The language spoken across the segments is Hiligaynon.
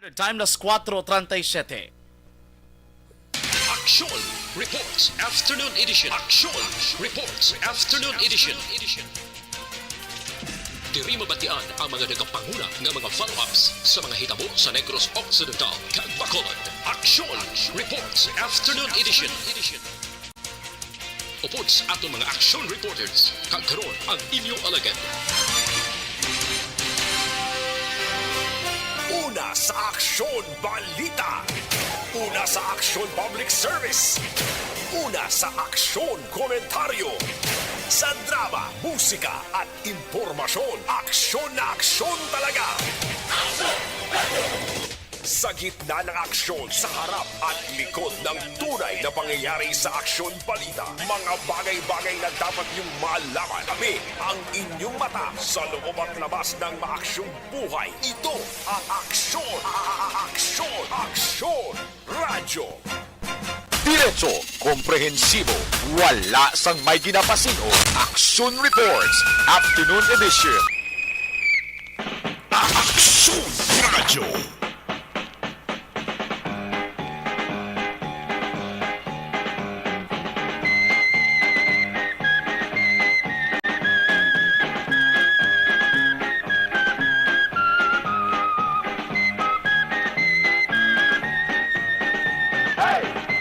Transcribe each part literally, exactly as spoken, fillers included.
Time, las cuatro treinta y siete. Aksyon Reports Afternoon Edition. Aksyon Reports Afternoon Edition. Diri mabatian ang mga nagapanguna nga mga follow-ups sa mga hitabo sa Negros Occidental kag Bacolod. Aksyon Reports Afternoon Edition. Upod sa aton mga action reporters, kag karon ang inyo alagad. Una sa aksyon, balita. Una sa aksyon, public service. Una sa aksyon, komentaryo. Sa drama, musika, at impormasyon, aksyon na aksyon talaga. Sa gitna ng aksyon, sa harap at likod ng tunay na pangyayari sa aksyon balita, mga bagay-bagay na dapat niyong malaman. Kami ang inyong mata sa loob at labas ng maaksyong buhay. Ito ang Aksyon, a-, a-, a-, Aksyon, Aksyon Radyo. Diretso, komprehensibo, wala sang may ginapasin-o. Aksyon Reports, Afternoon Edition. Aksyon Radyo.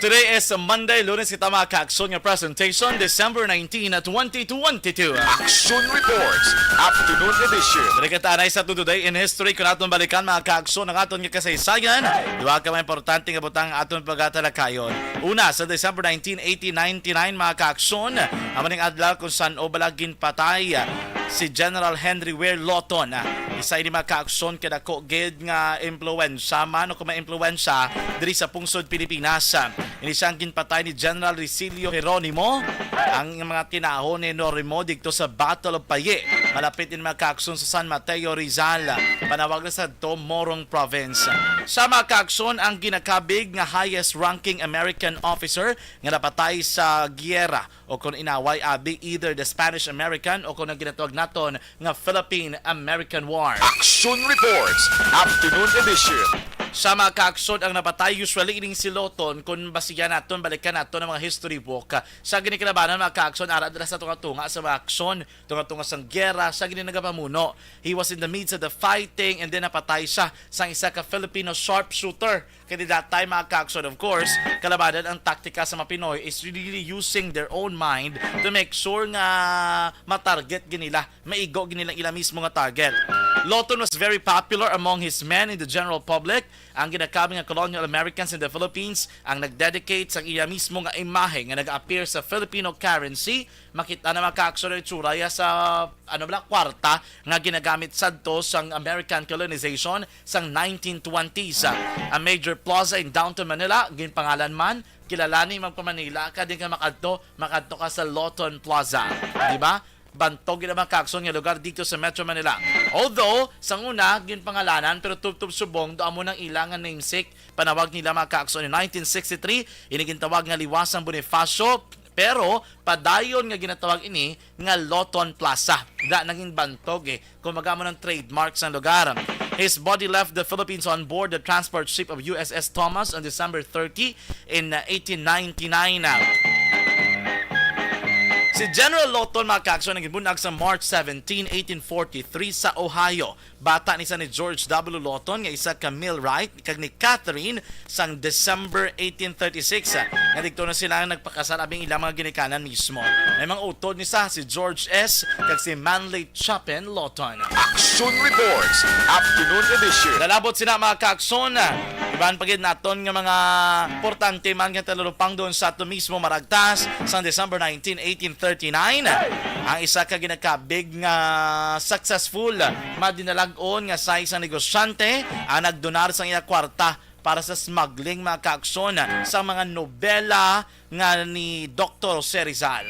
Today is Monday, Lunes kita, mga kaaksyon, nga presentation, December nineteen, twenty twenty-two. Action Reports, Afternoon Edition. Balik kita anay sa Today in History, kung aton balikan, mga kaaksyon, ang aton nga kasaysayan. Duha ka mga importante nga butang aton pagatalakayon. Una, sa December nineteen, eighteen ninety-nine, mga kaaksyon, amo ning adlaw kung san-o bala ginpatay, ah, si General Henry Ware Lawton. Ah, isa ini, mga kaaksyon, kadako gid nga impluwensya man o kung may impluwensya diri sa pungsod Pilipinas. Ah, ini siya ang ginpatay ni General Recilio Geronimo, ang mga tinahon ni Norimo didto sa Battle of Paye, malapit din, mga kaaksyon, sa San Mateo, Rizal, panawag na sadto Morong Province. Sa, mga kaaksyon, ang ginakabig nga highest ranking American officer nga napatay sa giyera o kon inaway, abi, either the Spanish-American o kon ang ginatawag naton nga Philippine-American War. Action Reports, Afternoon Edition. Sa, mga kaaksyon, ang napatay, usually ining si Lawton, kung basihan naton, balikan naton ang mga history book. Sa ginikalabanan, mga kaaksyon, ara dira sa tunga-tunga sa mga aksyon, tunga-tunga sang giyera, sa gini nagapamuno. He was in the midst of the fighting and then napatay siya sang isa ka Filipino sharpshooter. Kay that time, mga kaaksyon, of course, kalabanan ang taktika sa mga Pinoy is really using their own mind to make sure nga matarget gid nila, maigo gid nila ila mismo nga target. Lawton was very popular among his men in the general public. Ang ginakabig nga colonial Americans in the Philippines ang nag-dedicate sang iya mismo nga imahe nga nag-appear sa Filipino currency. Makita na, mga kaaksyon, ang itsura ya sa, ano bala, kwarta nga ginagamit sadto sang American colonization sang nineteen twenties. A major plaza in downtown Manila, ginpangalan man, kilala ni, magpa-Manila ka, di ka makadto, makadto ka sa Lawton Plaza. Di ba? Bantog gid ang, mga kaaksyon, nga lugar didto sa Metro Manila. Although, sang una, ginpangalanan, pero tubtob subong, do amo nang ila nga namesake, panawag nila, mga kaaksyon, in nineteen sixty-three, ini gintawag nga Liwasang Bonifacio, pero padayon nga ginatawag ini nga Lawton Plaza. Da naging bantog, eh. Kumbaga, amo nang trademark sang lugar. His body left the Philippines on board the transport ship of U S S Thomas on December thirty in, uh, eighteen ninety-nine. Si General Lawton, mga kaaksyon, ang ginbun-ag sa March seventeen, eighteen forty-three sa Ohio. Bata ni sa ni George W. Lawton nga isa ka millwright kag ni Catherine sang December eighteen thirty-six, ah, nga didto na sila nagpakasal, abing ilang mga ginikanan mismo. May mga utod ni sa si George S. kag si Manley Chapin Lawton. Action Reports, Afternoon Edition. Lalabot sina, mga kaaksyon. Iban pa gid naton nga mga importante man nga talulupangdon sa ato mismo maragtas sang December nineteen, eighteen thirty-nine. Ang isa ka ginakabig nga successful madinalag-on nga sa isang negosyante ang nagdonar sa iya kwarta para sa smuggling, mga kaaksyon, sa mga nobela nga ni Doktor Jose Rizal.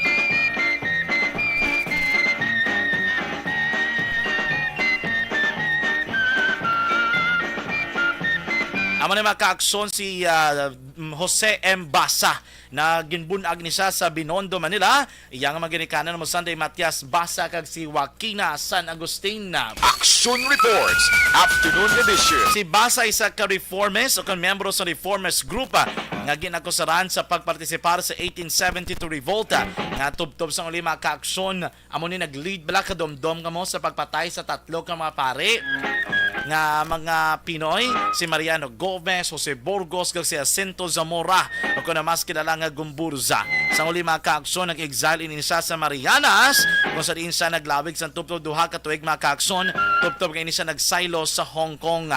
Amo ni, mga kaaksyon, si, ah, Jose M. Basa, na ginbun-ag ni siya sa Binondo, Manila. Iya nga mga ginikanan mo Sunday Matias Basa kag si Joaquina San Agustin. Action Reports, Afternoon Edition. Si Basa isa ka reformist o kon miyembro sa reformist group, ah, nga ginakusaran sa pagpartisipar sa eighteen seventy-two revolt, ah, nga tubtob sang uli, mga kaaksyon, amo ni nag-lead bala, kadomdom kamo, sa pagpatay sa tatlo ka mga pari nga mga Pinoy, si Mariano Gomez, Jose Burgos, kag si Jacinto Zamora, o kon mas kilala nga Gumburza. Sang uli, mga kaaksyon, nag-exile ini siya sa Marianas, kung sa diin siya naglawig sang tubtob duha ka tuig, mga kaaksyon, tubtob nga ini siya nagsaylo sa Hong Kong.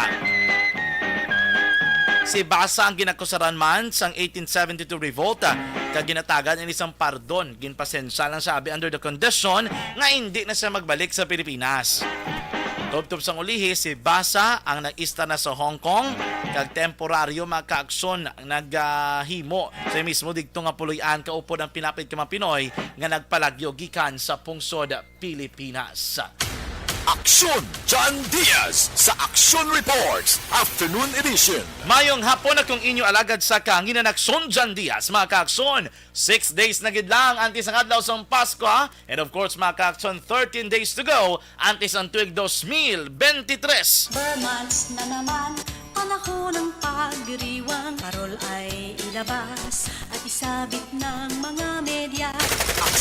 Si Basa ang ginakusaran man sang eighteen seventy-two revolt, ah, kag ginatagan ini sang pardon. Ginpasensya lang siya, abi, under the condition nga indi na siya magbalik sa Pilipinas. Tubtob sang ulihi, si Basa ang nag-ista na sa Hong Kong, kag temporaryo, mga kaaksyon, naghimo sa mismo didto nga puloy-an kaupod ang pinapit ka mga Pinoy nga nagpalagyo gikan sa pungsod Pilipinas. Aksyon, John Diaz sa Aksyon Reports, Afternoon Edition. Mayong hapon, akong inyo alagad sa kahanginan, Aksyon John Diaz, mga kaaksyon. Six days na gid lang antes ang adlaw sang Pasko, ha? And of course, mga kaaksyon, thirteen days to go antes ang tuig dos mil bente tres. Ber months na naman, panahon ng pagdiriwang. Parol ay ilabas at isabit ng mga media.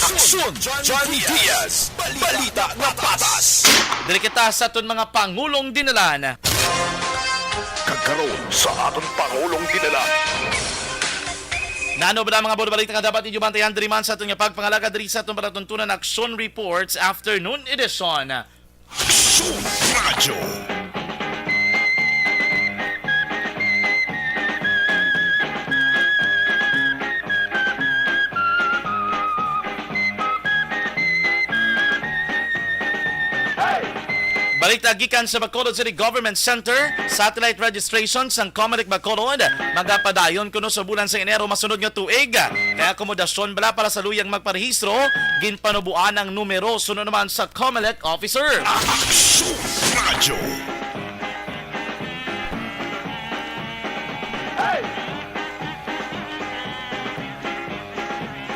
Aksyon, John Diaz. Balita na patas. Diri kita sa aton mga pangulong dinalan. Kag karon sa aton pangulong dinalan. Nano ba na mga balita nga dapat ninyo bantayan diri man sa aton nga pagpangalagad diri sa aton palatuntunan Aksyon Reports Afternoon Edition? Aksyon Radyo. Balita gikan sa Bacolod City Government Center, satellite registration sang Comelec Bacolod magapadayon kuno sa bulan sa Enero masunod nga tuig. Kay akomodasyon bala para sa luyang magparehistro, ginpanuboan ang numero suno naman sa Comelec officer. Aksyon Radyo.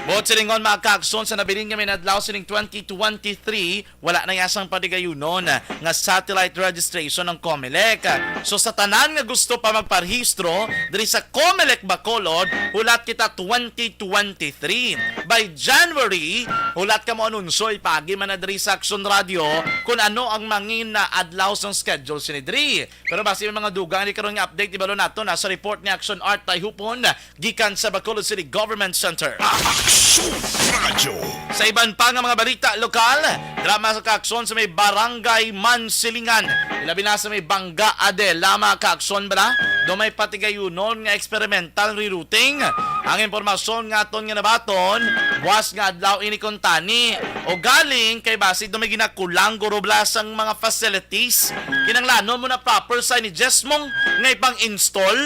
Buot silingon, mga kaaksyon, sa nabilin nga mga adlaw sining twenty twenty-three, wala na yasang patigayunon nga satellite registration ang Comelec. So, sa tanan nga gusto pa magparehistro diri sa Comelec Bacolod, hulat kita twenty twenty-three. By January, hulat kamo anunsyo, ipagi man na diri sa Aksyon Radyo kung ano ang mangin na adlaw sang schedule sini diri. Pero basi may mga dugang ni karon nga update, ibalo nato na sa report ni Action Art Tayhupon gikan sa Bacolod City Government Center. Aksyon Radyo. Sa iban pa nga mga balita lokal, drama sa kaaksyon sa may Barangay Mansilingan. Ilabi na sa may Bangga Adela, mga kaaksyon bala. Do may patigayunon nga experimental rerouting. Ang impormasyon nga aton nga nabaton, buwas nga adlaw ini kuntani. O galing kay basi do may ginakulang guro bala sang mga facilities. Kinanglanon mo na proper signages mong nga ipang-install,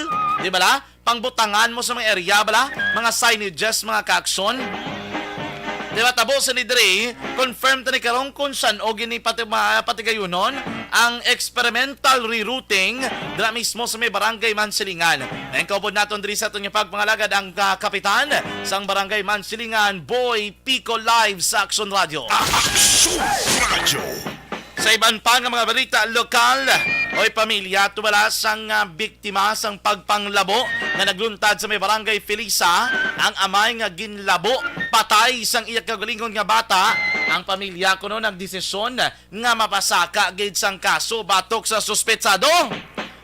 di ba la? Pangbutangan mo sa mga area bala, mga signages, mga kaaksyon. Di ba, tabo sa ni diri, confirm ta ni karon kung san-o gini pati-, ma-, patigayunon ang experimental rerouting dira mismo sa may Barangay Mansilingan. Nangkaupod naton diri sa aton nga pagpangalagad ang, ah, kapitan sang Barangay Mansilingan, Boy Pico, live sa Aksyon Radyo. Aksyon Radyo. Sa iban pa nga mga balita lokal, oy, pamilya tuwala sang, ah, biktima sang pagpanglabo nga nagluntad sa may Barangay Felisa, ang amay nga ginlabo patay sang iya kaugalingon nga bata. Ang pamilya kuno nagdesisyon nga mapasaka gid sang kaso batok sa suspetsado.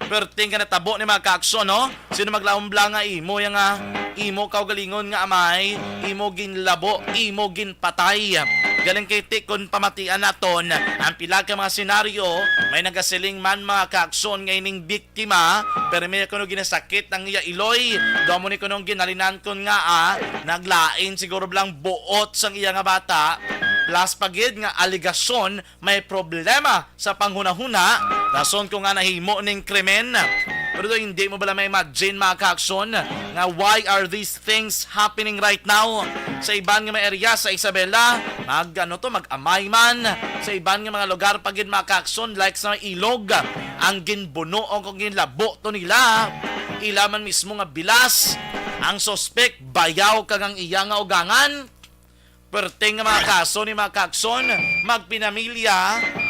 Perting ka natabo ni mga kaaksyon, no? Sino maglaom lang nga imo yang, ah, imo kaugalingon nga amay, imo ginlabo, imo ginpatay. Galing kay ti kon pamatian naton ang pila ka mga senaryo, may nagasiling man mga kaaksyon nga ining biktima, pero may kuno ginasakit ang iya iloy. Daw mo ni kunong ginalinan kon nga, ah, naglain siguro lang buot sang iya nga bata. Plus pa gid nga alegasyon may problema sa panghunahuna, rason ko nga nahimo ning krimen. Pero do, hindi mo bala ma-imagine, mga kaaksyon, nga why are these things happening right now? Sa iban nga mga area sa Isabela, mag, ano to, mag-amay man. Sa iban nga mga lugar pa gid, mga kaaksyon, like sa ilog, ang ginbuno o kung ginlabo to nila, ila man mismo nga bilas. Ang suspek bayaw kag ang iya nga ugangan. Perting nga mga kaso ni mga kaakson, magpinamilya,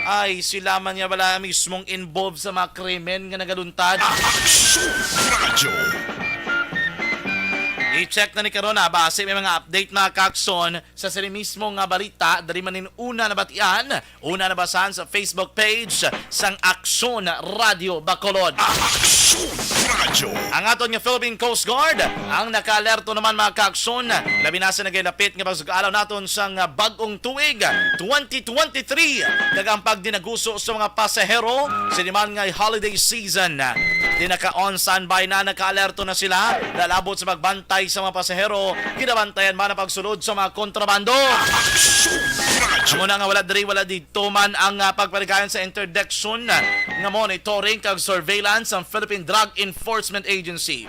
ay sila man niya wala mismong involved sa mga krimen nga nagaluntad. Aksyon Radyo. I-check na ni karon, ha, base may mga update, mga kaakson, sa sini mismo nga balita, diri man nin una nabatian, una nabasahan sa Facebook page sang Aksyon Radyo Bacolod. Aksyon Radyo. Ang aton nga Philippine Coast Guard ang nakaalerto naman, mga kaakson, labi na sa nagailapit nga pagsugalaw naton sang bag-ong tuig twenty twenty-three, kag ang pagdinaguso sa mga pasahero sini man nga holiday season. Di naka-on standby na, nakaalerto na sila. Lalabot sa pagbantay sa mga pasahero, ginabantayan man ang pagsulod sa mga kontrabando. Aksyon Radyo. Amo na nga wala diri, wala didto man ang, ah, pagpaligayon sa interdiction, ah, nga monitoring kag surveillance sang Philippine Drug Enforcement Agency.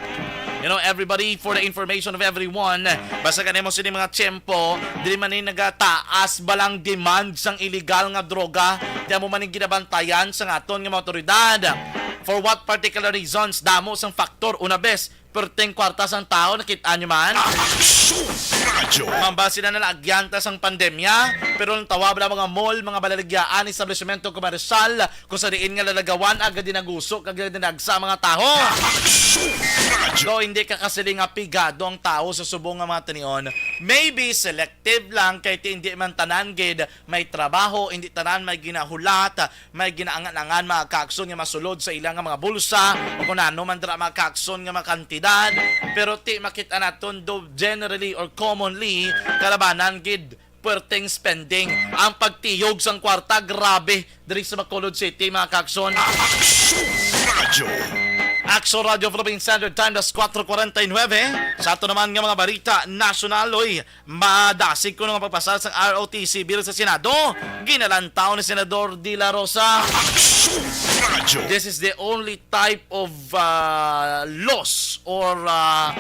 You know, everybody, for the information of everyone, basta kanimo sini mga tiyempo, dili man ni nagataas ba lang demand sang illegal nga droga, kaya mo man ni ginabantayan sang aton nga mga otoridad. For what particular reasons? Damo sang factor. Una bes, perting kwarta sang tao, nakit-an nyo man? Aksyon Radyo. Mamba sila na naagyanta sang pandemya, pero ang tawag lang mga mall, mga balaligyaan, establishmento komersyal, kung sa diin nga lalagawan, aga dinaguso, kag dinagsa ang mga taho. Aksyon Radyo. Though hindi ka kasiling nga pigado ang tawo sa subong nga mga tinion, maybe selective lang, kay ti hindi man tanan gid may trabaho, hindi tanan may ginahulat, may ginaangan-angan, mga kaakson, nga masulod sa ila nga mga bulsa, o kung ano man dira, mga kaakson, nga mga kantidad. Pero ti makita naton do generally or commonly, kalabanan gid perting spending. Ang pagtiyog sang kwarta, grabe, diri sa Bacolod City, mga kaakson. Aksyon Radyo. Aksyon Radyo Philippine Standard Time, alas kuwatro kuwarenta y nuwebe. Sa ato naman nga mga balita nasyonal, oy, madasig kuno nga pagpasar sang R O T C bill sa Senado, ginalantaw ni Senador De La Rosa. Aksyon Radyo. This is the only type of, uh, laws or, uh,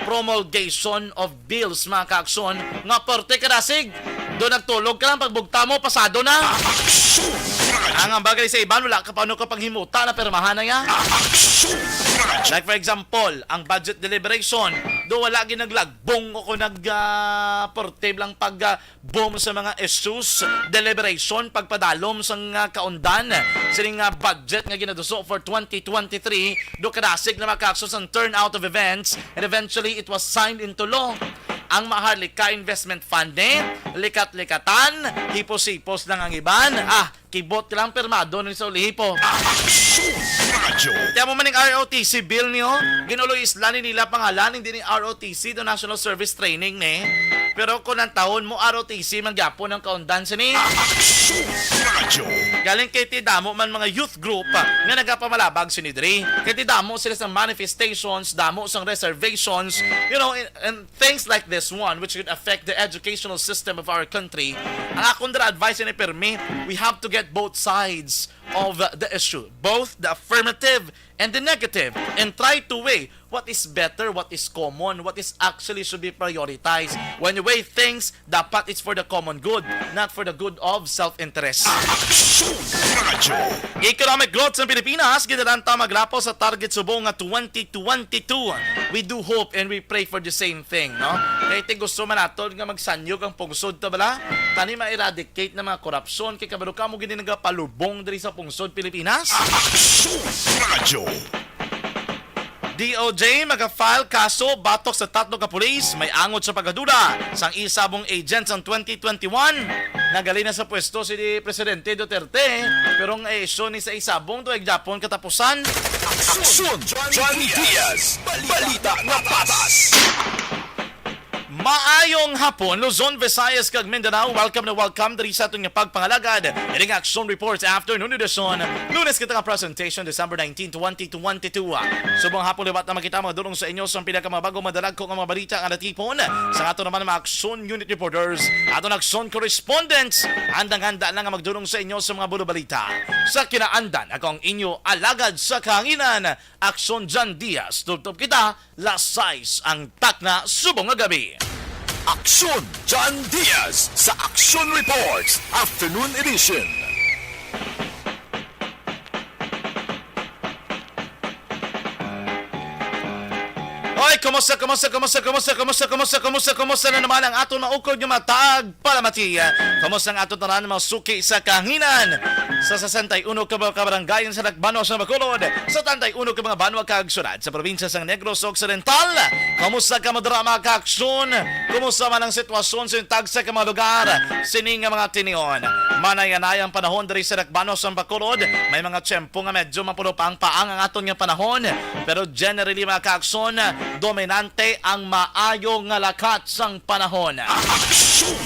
promulgation of bills, mga kaakson, nga parte kadasig. Do nagtulog ka lang, pagbugta mo, pasado na. Aksyon Radyo. Ang, ang bagay sa iban, wala ka pa ano ka panghimuta, na pirmahan na yan. Aksyon Radyo. Like, for example, ang budget deliberation, do wala ginaglagbong o kung nag, ah, portable lang pag, ah, boom sa mga issues, deliberation, pagpadalom sang, ah, kaundan sining, ah, budget nga ginaduso for twenty twenty-three, do kadasig na mga kaakson sang turnout of events, and eventually it was signed into law. Ang Maharlika Investment Fund ni likat-likatan, hipos-hipos lang ang iban. Ah, kibot ka lang, pirmado ni sa ulihi po. Aksyon Radyo. Kaya mo man yung R O T C bill niyo, ginulo isla ni nila pangalan, hindi ni R O T C do National Service Training ni. Pero kung ang taon mo, R O T C man gyapon ang kaundan sini. Aksyon Radyo. Galing kay ti damo man mga youth group, ah, nga nagapamalabag sini diri. Kay ti damo sila sa manifestations, damo sang reservations, you know, and, and things like this one, which could affect the educational system of our country. Ang akong dira advice ni permi, we have to get both sides of the issue, both the affirmative and the negative, and try to weigh what is better, what is common, what is actually should be prioritized. When you weigh things, dapat it's for the common good, not for the good of self-interest. Aksyon Radyo. Economic growth sa Pilipinas, ginalantaw maglapaw sa target subong nga twenty twenty-two. We do hope and we pray for the same thing, no? Kay ti gusto man naton nga magsanyog ang pungsod ta bala, tani ma-eradicate na mga korupsyon, kay kabalo ka mo gini nagapalubong diri sa pungsod Pilipinas. Aksyon Radyo. D O J maga-file kaso batok sa tatlo ka pulis may angod sa pagkaduda sang isabong agent sang twenty twenty-one. Nagali na sa pwesto si Presidente Duterte, pero ang isyu ni sa isabong to ay gyapon katapusan. Aksyon John Diaz, balita nga patas. Maayong hapon, Luzon, Visayas, kag Mindanao. Welcome na welcome diri sa aton nga pagpangalagad. Ini nga Aksyon Reports Afternoon Edition. Lunes kita nga presentation, December nineteen, twenty twenty-two. Subong hapon liwat na makita mga dulong sa inyo sa pila ka mga bagong madalagko nga mga balita nga natipon sa ato naman mga Aksyon Unit Reporters, aton Aksyon Correspondents. Andang handa na nga magdulong sa inyo sa mga bulo balita. Sa kinaandan, ako ang inyo alagad sa kahanginan, Aksyon John Diaz. Tubtob kita, las sais ang takna subong nga gabi. Aksyon John Diaz sa Aksyon Reports Afternoon Edition. Hoy, kumusta, kumusta, kumusta, kumusta, kumusta, kumusta, kumusta, kumusta na naman ang aton maukod nga matag palamati? Kumusta ang aton tanan mga suki sa kahanginan? Sa sesenta y uno ka mga kabarangayan sa Dakbanos sa Bacolod, sa setenta y uno ka mga banwa kag syudad sa probinsya sang Negros Occidental. Kumusta kamo dira mga kaaksyon? Kumusta man ang sitwasyon sa inyong tagsa ka mga lugar sini nga mga tinion? Manay-anay ang panahon diri sa Dakbanos sa Bacolod. May mga tiyempo nga medyo mapuno pa ang paang ang aton nga panahon. Pero generally, mga kaaksyon, dominante ang maayo nga lakat sang panahon. Aksyon!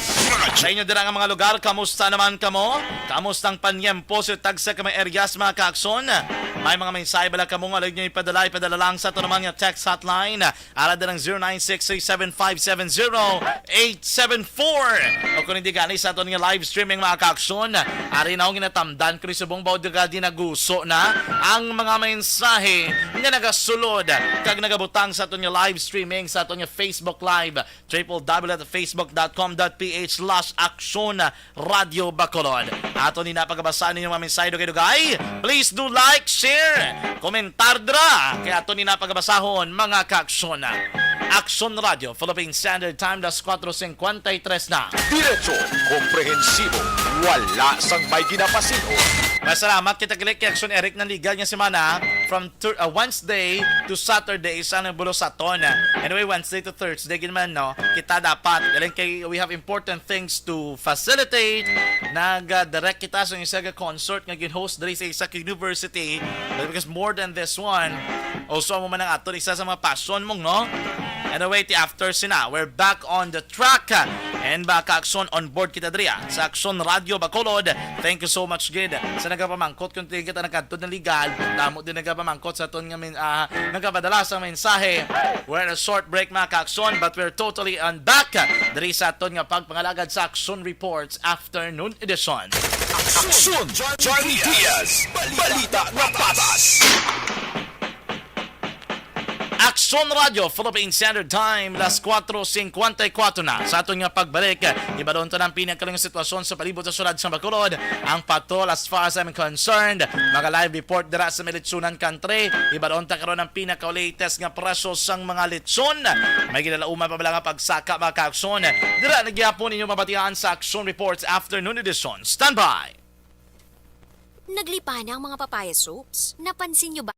Sa inyo dira nga mga lugar, kamusta naman kamo? Kamusta ang panyempo sa tagsa ka mga areas, mga kaaksyon? May mga mensahe bala kamo nga layo nyo ipadala, ipadala lang sa aton naman nga text hotline. Ara din ang zero nine six three seven five seven zero eight seven four. O kung hindi gani sa aton nga live streaming, mga kaaksyon, ari na ang ginatamdan ko ni subong baw di ka dinaguso na ang mga mensahe nga nagasulod kag nagabutang sa aton nga live streaming sa aton nga Facebook Live, triple w dot facebook dot com dot ph slash aksyon Radyo Bacolod. Aton ni napagabasa ninyo mga mensahe dugay-dugay. Please do like, share, komentar dra. Kay aton ni napagabasahon mga kaaksyon. Aksyon Radyo, Philippine Standard Time, las kuatro singkwenta y tres na. Diretso, komprehensibo, wala sang may ginapasin-o. Masalamat kita gilik kay Aksyon Eric, nang legal nga semana from Thur- uh, Wednesday to Saturday sa nang bulos sa ton. Anyway, Wednesday to Thursday gid man, no? Kita dapat galing kay we have important things to facilitate. Nag-direct kita sa isa ka concert nga gin-host diri sa isa ka university. But because more than this one, also mo man ang aton isa sa mga passion mong, no? Anyway, ti after sina, we're back on the track. And ba kaaksyon, on board kita diri, ah, sa Aksyon Radyo Bacolod. Thank you so much gid sa nagapamangkot kung tingin kita nagkadto na legal. Damo din nagapamangkot sa aton nga min-, ah, nagapadala sa mensahe. We're in a short break, mga kaaksyon, but we're totally on back diri sa aton nga pagpangalagad sa Aksyon Reports Afternoon Edition. Aksyon, Johnny Diaz, balita nga patas. Aksyon Radyo, Philippine Standard Time, las kuatro singkwenta y kuatro na. Sa aton nga pagbalik, ibadon ta ang pinakaling sitwasyon sa palibot sa syudad sa Bacolod. Ang patrol, as far as I'm concerned, mga live report dira sa Militsunan Country. Ibadon ta karon ang pinaka-latest nga presyo sang mga lechon. May ginalauman pa bala nga pagsaka, mga kaaksyon? Dira na gyapon ninyo mabatian sa Aksyon Reports Afternoon Edition. Standby! Naglipa na ang mga papaya soaps. Napansin nyo ba?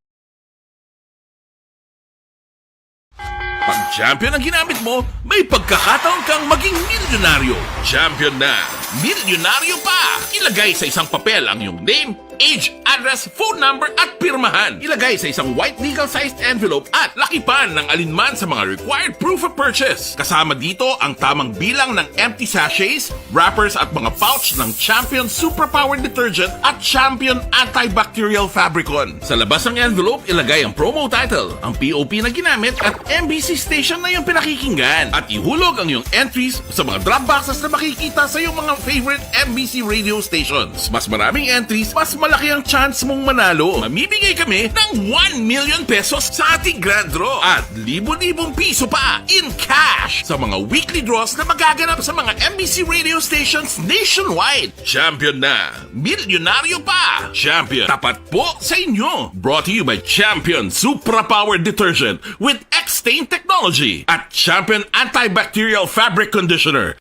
Pag champion ang ginamit mo, may pagkakataon kang maging milyonaryo. Champion na, milyonaryo pa! Ilagay sa isang papel ang iyong name, age, address, phone number, at pirmahan. Ilagay sa isang white legal-sized envelope at lakipan ng alinman sa mga required proof of purchase. Kasama dito ang tamang bilang ng empty sachets, wrappers at mga pouch ng Champion Superpower Detergent at Champion Antibacterial Fabricon. Sa labas ng envelope, ilagay ang promo title, ang P O P na ginamit at M B C station na iyong pinakikinggan. At ihulog ang iyong entries sa mga drop boxes na makikita sa iyong mga favorite M B C radio stations. Mas maraming entries, mas malaki ang chance mong manalo. Mamimigay kami ng one million pesos sa ating grand draw at libo-libong piso pa in cash sa mga weekly draws na magaganap sa mga M B C radio stations nationwide. Champion na! Milyonaryo pa! Champion, tapat po sa inyo! Brought to you by Champion Supra Power Detergent with X-Stain Technology at Champion Antibacterial Fabric Conditioner.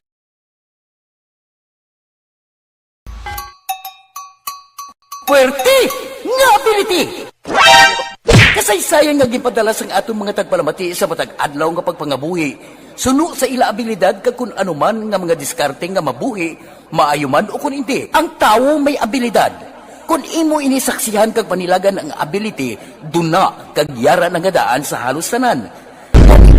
Puwerte nga ability! Kasaysayan nga ginpadala sang aton mga tagpalamati sa matag adlaw nga pagpangabuhi, suno sa ila abilidad kag kun ano man nga mga diskarte nga mabuhi, maayo man o kun indi. Ang tawo may abilidad. Kun imo ini saksihan kag panilagan ang ability, duna kag yara na nga daan sa halos tanan.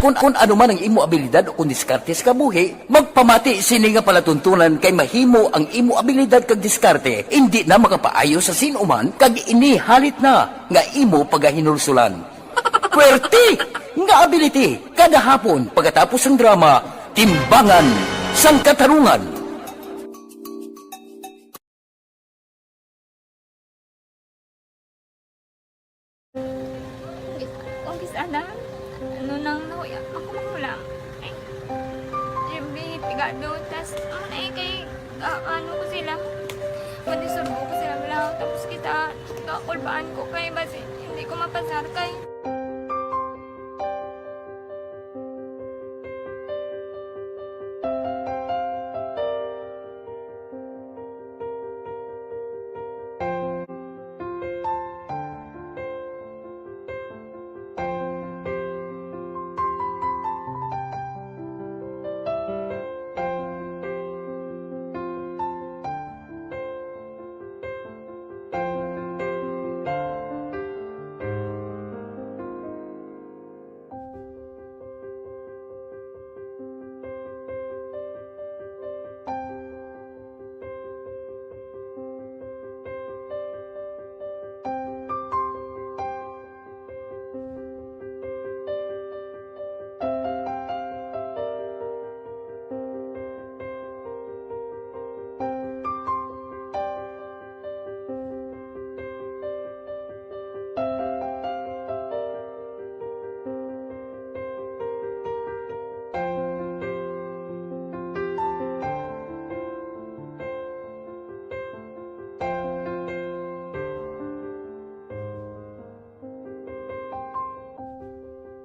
Kun, kun ano man ang imo abilidad o kun diskarte sa kabuhi, magpamati sini nga palatuntunan kay mahimo ang imo abilidad kag diskarte indi na makapaayo sa sin-o man kag ini halit na nga imo pagahinulsulan. Puwerte nga ability kada hapon pagkatapos sang drama, Timbangan sang Katarungan. Kung kis-, ana, ano nang nahuya, ako mahulam. Ay, yung pigado, tas, ano na eh, kay, ah, ano ko sila, madisurbo ko sila, wala, tapos kita, kakulbaan ko kay, basi, hindi ko mapasar kay.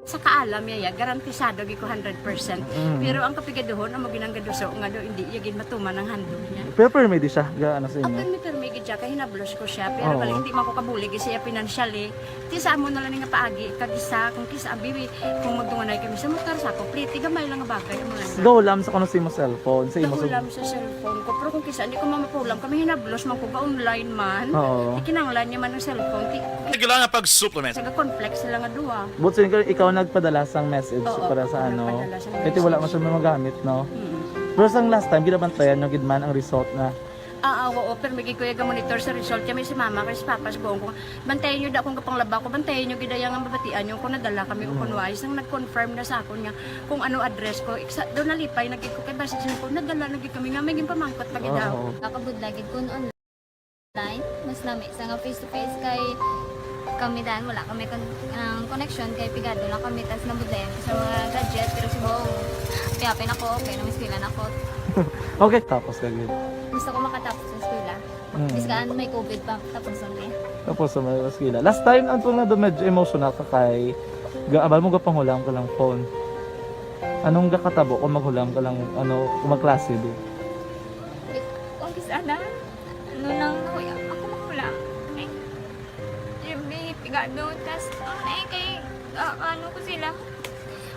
Sa kaalam niya, ya, garantisado gid ko hundred percent. Mm. Pero ang kapigaduhon, amo ginanggaduso nga do, hindi iya gid matuman ang handog niya. Pero permi di siya, ga ano sa Ang inyo? permi-permi gid siya, kay hinablos ko siya. Pero Oo. bali, hindi man ko kabulig siya financially. Ti sa amo na lang nga paagi, kag isa, kung kisa, abi, kung magdunganay kami sa motor, sa complete, gamay lang nga bagay, amo lang. Gahulam sa kuno sa imo cellphone, sa imo sa... Gahulam sa cellphone ko. Pero kung kisa, hindi ko mamapulam, kami hinablos man ko, ga-online man. Oo. Di kinahanglan niya man ang cellphone. Ti, Kailangan pag-supplement. Sa conflict sila nga duwa. But since ikaw nagpadala sang message Oo, para sa ako ano, nagpadala sang kaya wala man message. Siya magamit, no? Mm. Pero sang last time, ginabantayan nyo gid man ang result na. Ah, ah, oo, pero may gikuya ga monitor sa result. Kaya may si mama, kay si papa, sa buong ko, bantayan nyo da akong kapanglaba ko, bantayan nyo gid ang mabatian nyo kung nadala kami o Mm. kung wais. Nang nag-confirm na sa akon nga kung ano address ko, iksa, doon nalipay, nagkik ko kay basi sa ko, nadala na gid kami nga, may ginpamangkot pa gid daw. Oo. Nakabudlay gid kun online, mas lami sa nga face to face kay kami dan wala kami kon ang connection kay pigado lang kami tas nabudlayan ko sa mga gadget pero subong piyapin ako okay na eskwela na ako. Okay, tapos ka gid. Gusto ko makatapos sa eskwela. Mm. Biskan may covid pa tapos ang eh. Tapos sa mga eskwela. Last time, ang tunga doon medyo emotional ka kay gaabal mo gapanghulam ka lang phone. Anong gakatabo kung maghulam ka lang, ano, kung magklase di? Kung kisa na, ano nang nahuya, ako mahulam. Ay, yung may pigado, tas, ano na eh, kay, ah, ano ko sila,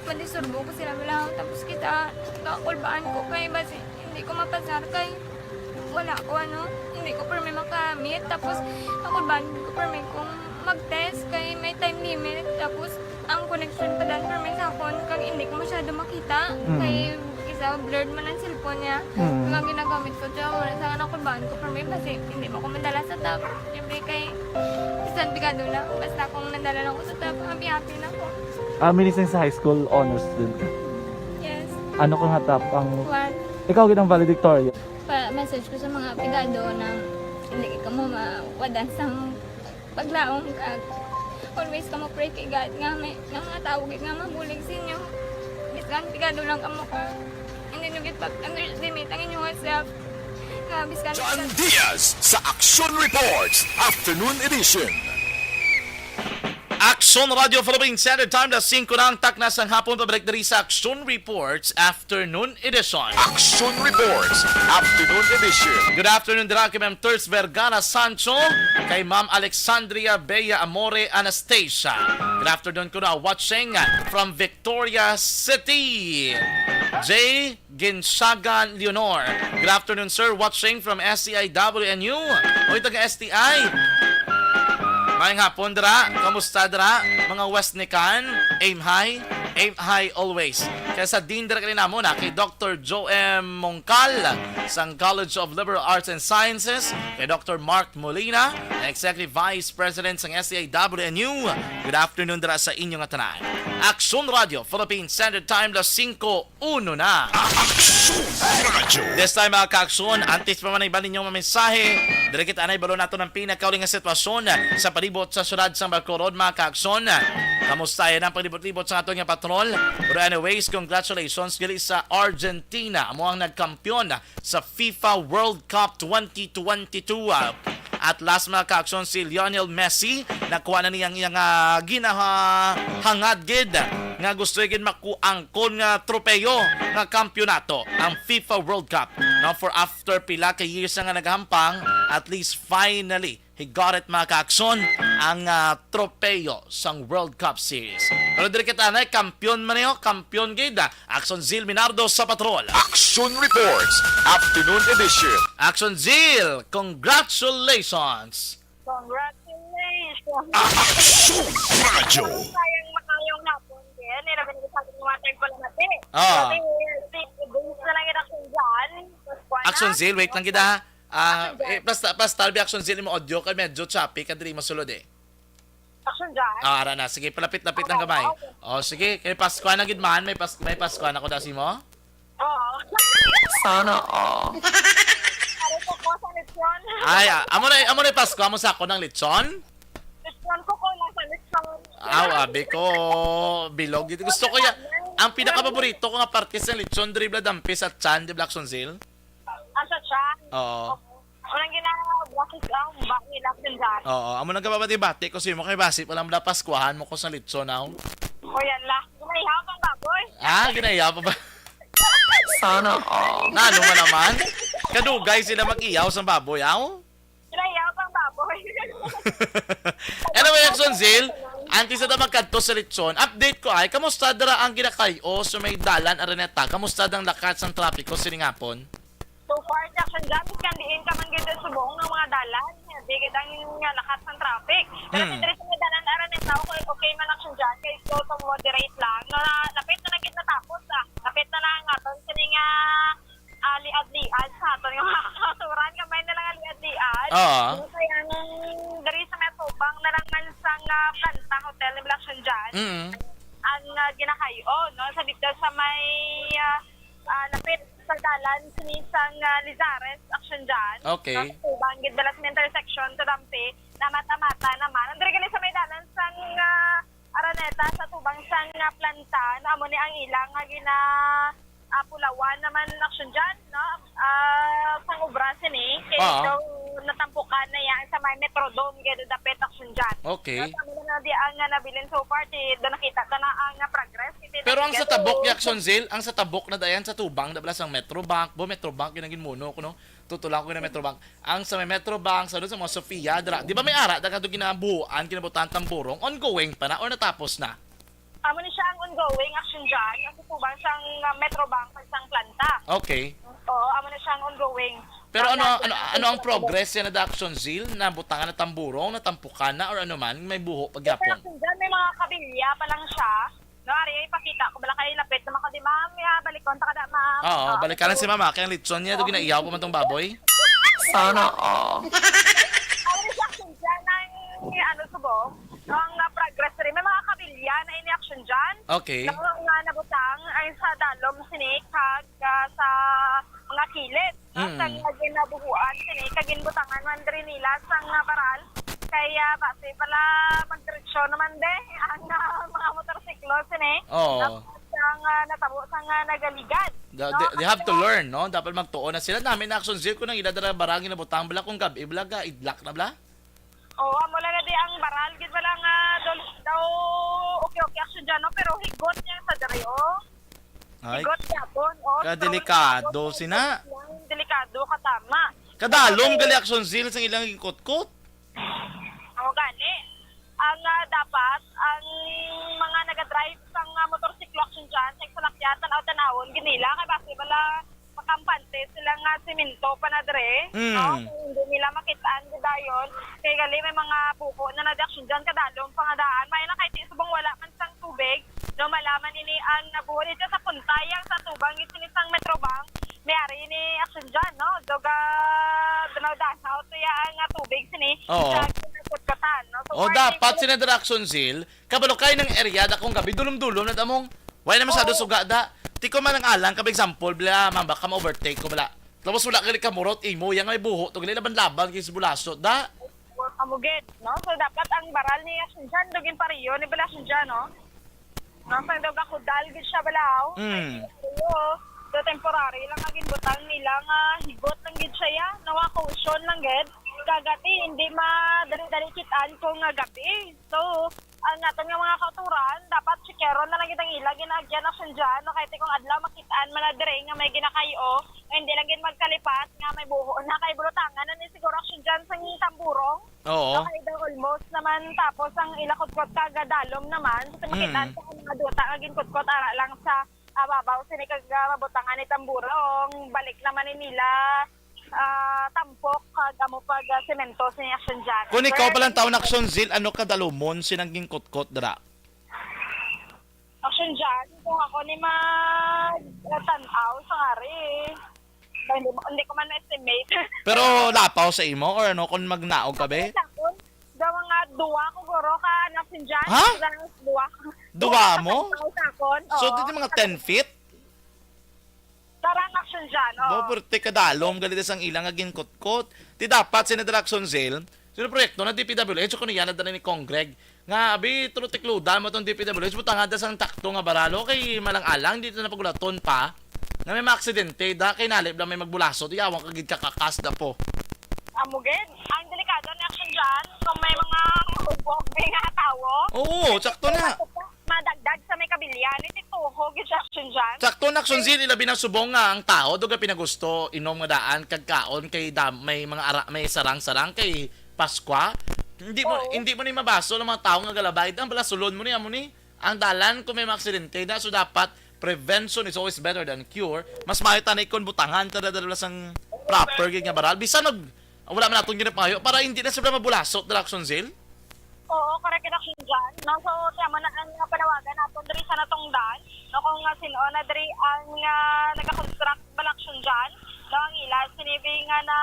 madisturbo ko sila, wala, tapos kita, kakulbaan ko kay, basi, hindi ko mapasar kay, wala ko, ano, hindi ko permi makamit, tapos, kakulbaan ko permi kung mag-test kay may time limit, tapos, ang connection pa dan permi sa akon, kag hindi ko masyado makita, Mm. kay, isa, blurred man ang cellphone niya, Mm. kag ang ginagamit ko, siya, wala sa akin, nakulbaan ko permi, basi, hindi mo ko madala sa top, siyempre kay, bisan pigado na, basta kung nadala lang ko sa top, happy-happy na ko. Ah, meaning sa high school honors student ka. Yes, Ano ka nga top ang... one. Ikaw gid ang valedictorian. Pa message ko sa mga pigado na hindi ka mo mawadan sang paglaom kag always ka mo pray kay God nga may nga mga tao gid nga mabulig sa inyo. Biskan pigado lang kamo ka. Hindi nyo gid pag-underestimate ang inyong self. Nga biskan John Diaz sa Action Reports Afternoon Edition. Action Radio Philippines Standard Time, alas singko na ang takna sang hapon. Pabalik diri sa Action Reports Afternoon Edition. Action Reports Afternoon Edition. Good afternoon dira kay Ma'am Ters Vergara Sancho, kay Ma'am Alexandria Bea Amore Anastasia. Good afternoon kuno, watching from Victoria City. J Ginsagan Leonor. Good afternoon, sir. Watching from S T I W N U. Oy, taga S T I. Maayong hapon, dra. Kamusta, dra? Mga West Nican, aim high, aim high always. Kaya sa din dira kini namo na kay Doctor Joe M. Mongcal sang College of Liberal Arts and Sciences, kay Doctor Mark Molina, ang Executive Vice President sang S T I W N U. Good afternoon dira sa inyo nga tanan. Action Radio, Philippine Standard Time, alas singko uno na. Action Radio. This time, mga ka-aksyon, antes pa man ang iban ninyong mga mensahe, diri kita na ibalo nato ang pinakauli nga sitwasyon sa palibot sa syudad sa Bacolod, mga ka-aksyon. Kamusta yan ang palibot-libot sa aton nga patrol? Pero anyways, congratulations gali sa Argentina. Amo ang nagkampiyon sa FIFA World Cup twenty twenty-two. At last, mga ka-aksyon, si Lionel Messi, nakuha na niya ang iyang, ah, ginahangad gid nga gusto gid makuha ang kon nga tropeyo nga kampiyonato, ang FIFA World Cup. Now, for after pila ka years na nga nagahampang, at least finally, he got it, mga ka-aksyon, ang, ah, tropeyo sang World Cup Series. Pero diri kita na, kampiyon man niyo, kampiyon gid, ah, Action Zil Minardo sa Patrol. Action Reports, Afternoon Edition. Action Zil, congratulations! Congratulations! Action Radio. Sayang makayong hapon din. Nila ba nila sa ating mga tagpalamati? Ah. Kasi, si Vince na lang yung action dyan. Action Zil, wait lang kita, ha. Ah, eh, basta, basta, Action Zil, imo audio kay medyo choppy ka diri masulod eh. Action dyan? Ah, ara na. Sige, palapit-lapit lang gamay. Oh, sige, kay Pasko na gid man, may pas may Pasko na ko dasi mo. Oo. Sana all. Pare ko po sa lechon. Ay, ah, amo na, amo na Pasko, amo sa ako ng lechon. Lechon ko ko lang sa lechon. Aw, abi ko, bilog. Gusto ko ya, ang pinakapaborito ko nga parte sa lechon, diri bla dampi sa chan, di bla Action Zil? Ang sa chan. Oo. Walang ginagawa. Bakit ang ba nila action dyan? Oo, amo nang kababati-bati ko sa imo kay basi pa lang bla Paskuhan mo ko sa lechon, aw. O, yan lang. Ginahihaw pang baboy. Ah, ginahihaw pa ba? Sana all. Nano man naman? Kadugay sila mag-ihaw sang baboy, aw? Ginahihaw pang baboy. Anyway, Action Zil, antes na ta magkadto sa lechon, update ko ay, kamusta dira ang ginakay-o sa may dalan, Araneta? Kamusta ang lakat sang trapiko sining hapon? So far, Action Zil, bisan diin ka man gid subong nga mga dalan, di gid ang nga lakat sang traffic. Pero Hmm. si diri sa may dalan, Araneta, okay, okay man, Action Zil, kay slow to moderate lang. No, na, lapit na lang gid natapos, ah. Lapit na lang ang aton sini nga, ah, liad-liad sa aton nga mga kauturan. Gamay na lang ang liad-liad. Oo. Ano kaya nang diri sa may tubang na lang man sang, ah, Planta Hotel ni Action Zil? Mm. Ang, ah, ginakay-o, no? Sa dito sa may, ah, ah, lapit sa dalan sini sang, ah, Lizares, Action Zil. Okay. No, sa tubang gid bala sa intersection sa Dampi, na mata-mata naman. Ang diri gali sa may dalan sang, ah, Araneta, sa tubang sang, ah, Planta, na amo ni ang ilang nga gina, ah, pulawan naman, Action Zil, no? Ah, sang obra sini, kay Oo. daw natampukan na yan sa may Metrodome, kay daw dapit, Action Zil. Okay. No, sa mga na di ang, ah, nabilin so far, di daw nakita ta na ang, ah, progress. Pero ang sa tabok ni Action Zil, ang sa tabok na dayan sa tubang, da bala sang Metrobank, bo, Metrobank, yun ang ginmuno ko, no? Tutulang ko na Metrobank. Ang sa may Metrobank, sa doon sa mga Sofia, dira. Di ba may ara, da ka doon ginabuhuan, ginabutan tamburong, ongoing pa na or natapos na? Amo ni siya ang ongoing, Action Zil. Ang sa tubang sang, ah, Metrobank, pag sang Planta. Okay. Oo, amo na siya ang ongoing. Pero ano, Kaya ano, ano ang progress yan na Action Zil? Nabutangan na tamburong, natampukan na, or ano man, may buho pa gyapon? Action Zil, may mga kabilya pa lang siya. No, ari, ipakita ko. Bala kay lapit naman ko, di, ma'am? Ya, balikon ta ka da, ma'am. Oo, Oo. Balikan na si mama. Kaya ang lechon niya, doon ginaiyaw ko man tong baboy. Sana all. Ano siya, Action Zil, ang, ano, subong? No, ang, ah, progress rin. May mga kabilya na ini Action Zil. Okay. No, nga nabutang ay sa dalom sini kag, ah, sa mga kilid. No, Mm. sa nga ginabuhuan sini, kag ginbutangan man diri nila sang, ah, baral. Kaya basi pala magdiretsyo naman de ang, ah, mga motorsiklo sini. Oo. Tapos ang, ah, natabo sang, ah, nagaligad. The- No, they, they have to kasi learn, no? Dapat magtuon na sila. Nami na Action Zil kung ang ila dara barang ginabutang bala kung gabi bala ga idlak na bala. Oo, amo lang na di ang baral gid bala nga dol- daw okay, okay, Action Zil, no? Pero higot niya sa diri, oh. Ay. Higot gyapon, oh. Kadelikado sina. Delikado ka, tama. Kadalom gali Action Zil sang ilang gikutkot. Amo gani. Ang, ah, dapat, ang mga nagadrive sang, ah, motorsiklo, Action Zil, sa salakyan, tanaw-tanawon gid nila, kay basi bala makampante sila nga semento pa na dre, Mm. no? Kung hindi nila makitaan gid dayon, kay gali may mga buho na na di, Action Zil, kadalom pa nga daan. May na kay di subong wala man sang tubig, no, malaman ini ang nabuhol dito sa Puntayang sa tubang gid sini sang Metrobank. May ari ni Action Zil, no? Doga danaw-danaw to ya ang, ah, tubig sini Oo. sa kinakutkatan, no? So, Oh, warning dapat ulit. Sina dira Action Zil, kabalo kay nang area da kung gabi dulom-dulom na damong. Wala na masyado Oo. Suga da. Tiko man ang alang, kab example, bla, mamba ka ma-overtake ko bala. Tapos wala gali ka murot, imo, yang may buho, to gali laban-laban kay si Bulaso, da. Amo gid, no? So, dapat ang baral ni Action Zil, dugin pareho ni bala Action Zil, no? No, sa daw gakudal gid siya balaw. Mm. Ay, iyo. So, temporary lang nga ginbutang nila nga higot lang gid siya, ya. Nawa caution lang gid. Kagati, hindi madali-dali kitaan kung nga gabi. So, ang naton nga mga kauturan, dapat chikeron na lang gid ang ila ginaagyan, Action Zil, no? Kahit kung adlaw, makitaan man na dire nga may ginakayo, o hindi lang gid magkalipat nga may buho na kay bulutangan na ni siguro, Action Zil, sang tamburong. Oo. Okay, daw almost naman, tapos ang ila kutkot kagadalom naman, sa Mm. makitaan sa mga duta nga ginkutkot, ara lang sa, ah, babaw, sini kag, ah, mabutangan ni tamburong, balik naman ni nila, ah, tampok, kag amo pag, ah, semento, sini Action Zil. Kung ikaw Pero palang taon, Action Zil, ano kadalumon sinang ginkutkot dira? Action Zil, kung ako ni mag, ah, tan-aw sa ngari, hindi, hindi ko man ma-estimate. Pero lapaw sa imo or ano, kung magnaog ka, be? Sa akon, daw mga duwa ko, guro, ka, ano, Action Zil. Ha? Duwa. Duwa mo? Sa akon, so, oo. Dito mga ten feet? Tarang Action Zil, oo. Bo, pero ti kadalom, gali sang ilang nga ginkutkot. Ti dapat, sina dira Action Zil, sino proyekto na D P W H, kung yan na dala ni Congreg, nga, abi, tulo tikludan mo tong D P W H, butangan da sang takto nga baralo, kay malang-alang, di ito na pagulaton pa, nga may mga aksidente, da, kay nalip lang may magbulaso, di awang kagid kakakas da po. Amo gid, ang delikado ni Action Zil, kung may mga hugbo-hugbi nga tawo. Oo, sakto na. Madagdag Bilyani, tituho gid sa Action Jan. Sakto na, Action Zil, ilabi na subong nga ang tao dugay pinagusto inom nga daan kag kaon kay dam-, may mga ara-, may sarang-sarang kay Paskwa. Hindi mo, Oo. hindi mo ni mabaso ang mga tao nga galabay. Ang bala sulod mo ni, amo ni. Ang dalan kung may mga aksidente na, so dapat prevention is always better than cure. Mas maayo tani kung butangan ta dala sang proper gid nga baral. Bisan og wala man naton ginapangayo para hindi na sila mabulasot, dala, Action Zil. Oo, correct ka, Action Jan. No? So, kaya mo na ang panawagan naton diri sa natungdan, no, kung nga sino na diri ang, ah, nagakonstruct, bala, Action Jan, no, ang ila sinibi nga na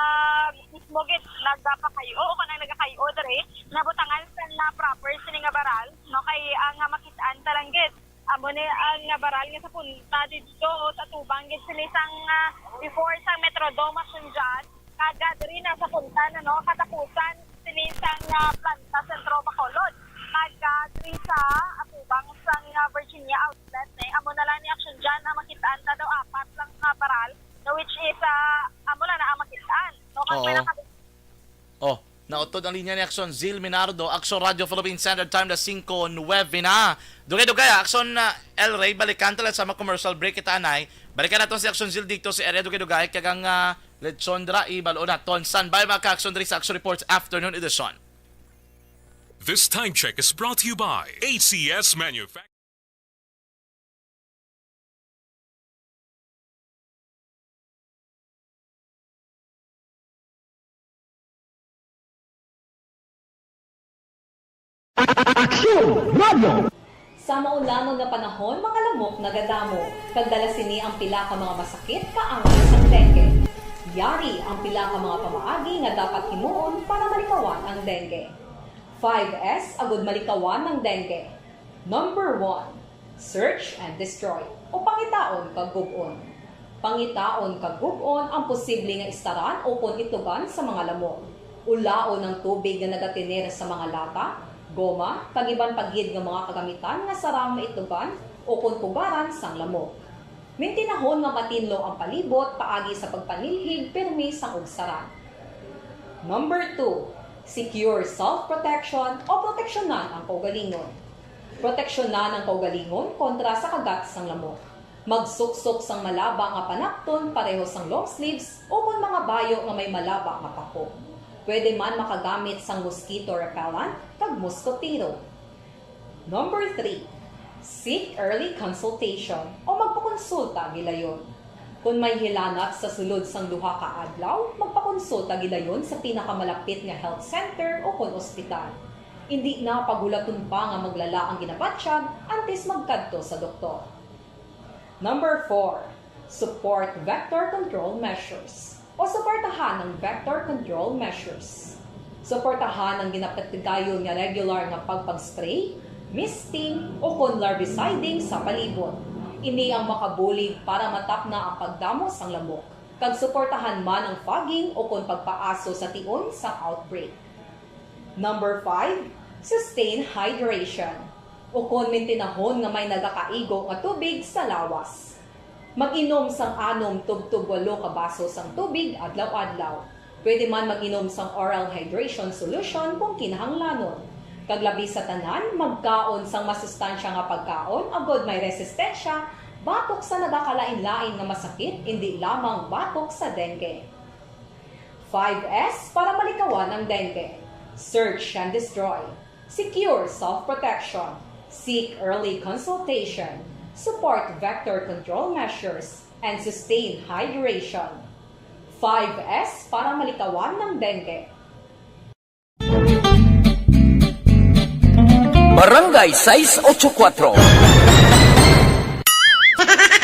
mismo gid nagapakayo o kung ang nagakayo diri, nabutangan sa na proper sini nga baral, no, kay ang, ah, makit-an ta lang gid, amo ni ang, ah, baral nga sa punta didto sa tubang gid sini sang, ah, before sa Metrodome, Action Jan, kag, ah, diri na sa punta na, no, katapusan sini sang, ah, planta Sentro Bacolod, kag, ah, diri sa atubang sang, ah, Virginia Outlet, eh, amo na lang ni, Action Jan, ang makit-an ta daw apat lang nga baral, no, which is, ah, amo lang na ang makit-an, no, kag may Oo. naka- Oh, nautod ang linya ni Action Zil Minardo, Action Radio Philippine Standard Time, alas singko nuwebe na. Dugay-dugay, Action, ah, El Rey, balikan ta lang sa mga commercial break kita, anay. Balikan naton si Action Zil dito sa area, dugay-dugay, kag ang, ah, lechon dira, ibalo naton. Standby, mga ka-Action, diri sa Action Reports Afternoon Edition. This time check is brought to you by A C S Manufacturing. Aksyon Radio! Sa maulamon nga panahon, mga lamok nagadamo, kag dala sini ang pila ka mga masakit kaangay sang dengue. Yari ang pila ka mga pamaagi nga dapat himuon para malikawan ang dengue. Five S agud malikawan ang dengue. Number one, search and destroy, o pangitaon kag gub-on. Pangitaon kag gub-on ang posible nga istaran ukon itlugan sa mga lamok. Ulaon ang tubig nga nagatener sa mga lata, goma, kag iban pa gid nga mga kagamitan nga sarang maitlugan ukon pugaran sang lamok. Mintinahon nga matinlo ang palibot paagi sa pagpanilhig pirmi sang ugsaran. Number two, secure self-protection o proteksyonan ang kaugalingon. Proteksyonan ang kaugalingon kontra sa kagat sang lamok. Magsuksok sang malaba nga panapton pareho sang long sleeves ukon mga bayo nga may malaba nga pako. Pwede man makagamit sang mosquito repellent kag moskotero. Number three, seek early consultation o magpakonsulta gilayon. Kon may hilanat sa sulod sang duha ka adlaw, magpakonsulta gilayon sa pinakamalapit nga health center o kon ospital. Indi na paghulaton pa nga maglala ang ginabatyag antes magkadto sa doktor. Number four, support vector control measures o suportahan ang vector control measures. Suportahan ang ginapatigayon nga regular nga pagpag-spray, misting, o kon larviciding sa palibot. Ini ang makabulig para matapna ang pagdamo sang lamok, kag suportahan man ang fogging o kon pagpaaso sa tion sang outbreak. Number five, sustain hydration. Ukon mintinahon nga may nagakaigo nga tubig sa lawas. Mag-inom sang anom tubtob walo ka baso sang tubig adlaw-adlaw. Pwede man mag-inom sang oral hydration solution kung kinahanglanon. Kag labi sa tanan, magkaon sang masustansya nga pagkaon agod may resistensya batok sa nagakalain-lain nga masakit, indi lamang batok sa dengue. Five S para malikawan ang dengue. Search and destroy. Secure self-protection. Seek early consultation. Support vector control measures. And sustain hydration. Five S para malikawan ang dengue. Barangay sais ocho kuatro.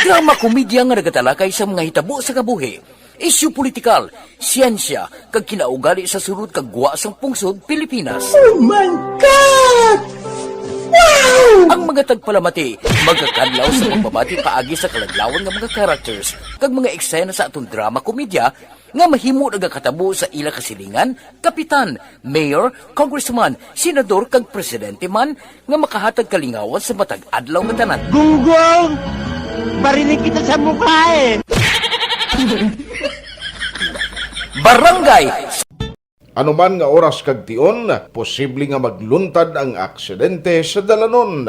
Drama komedya nga nagatalakay sa mga hitabo sa kabuhi, isyu politikal, siyensya, kag kinaugali sa sulod kag gwa sang pungsod Pilipinas. Oh my God! Wow! Ang mga tagpalamati magakadlaw sa pagbabati paagi sa kaladlawan nga mga characters kag mga eksena sa aton drama komedya nga mahimo nagakatabo sa ila kasilingan, kapitan, mayor, congressman, senador, kag presidente man nga makahatag kalingawan sa matag adlaw nga tanan. Gunggong! Barinig kita sa mukha eh! Barangay. Anuman nga oras kag tion, posible nga magluntad ang aksidente sa dalanon.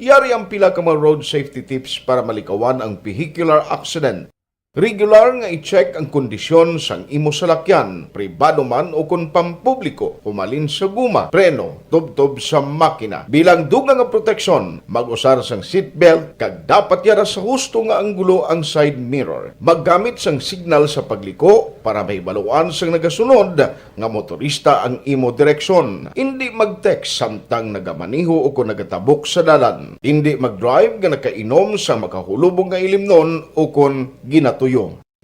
Yari ang pila ka mga road safety tips para malikawan ang vehicular accident. Regular nga i-check ang kondisyon sang imo salakyan, pribado man o kon pampubliko, humalin sa guma, preno, tubtob sa makina. Bilang dugang nga proteksyon, mag-usar sang seatbelt kag dapat yara sa husto nga anggulo ang side mirror. Maggamit sang signal sa pagliko para mahibaluan sang nagasunod nga motorista ang imo direksyon. Indi mag-text samtang nagamaneho o kon nagatabok sa dalan. Indi mag-drive nga nakainom sa makahulubong nga ilimnon o kon ginatuyo.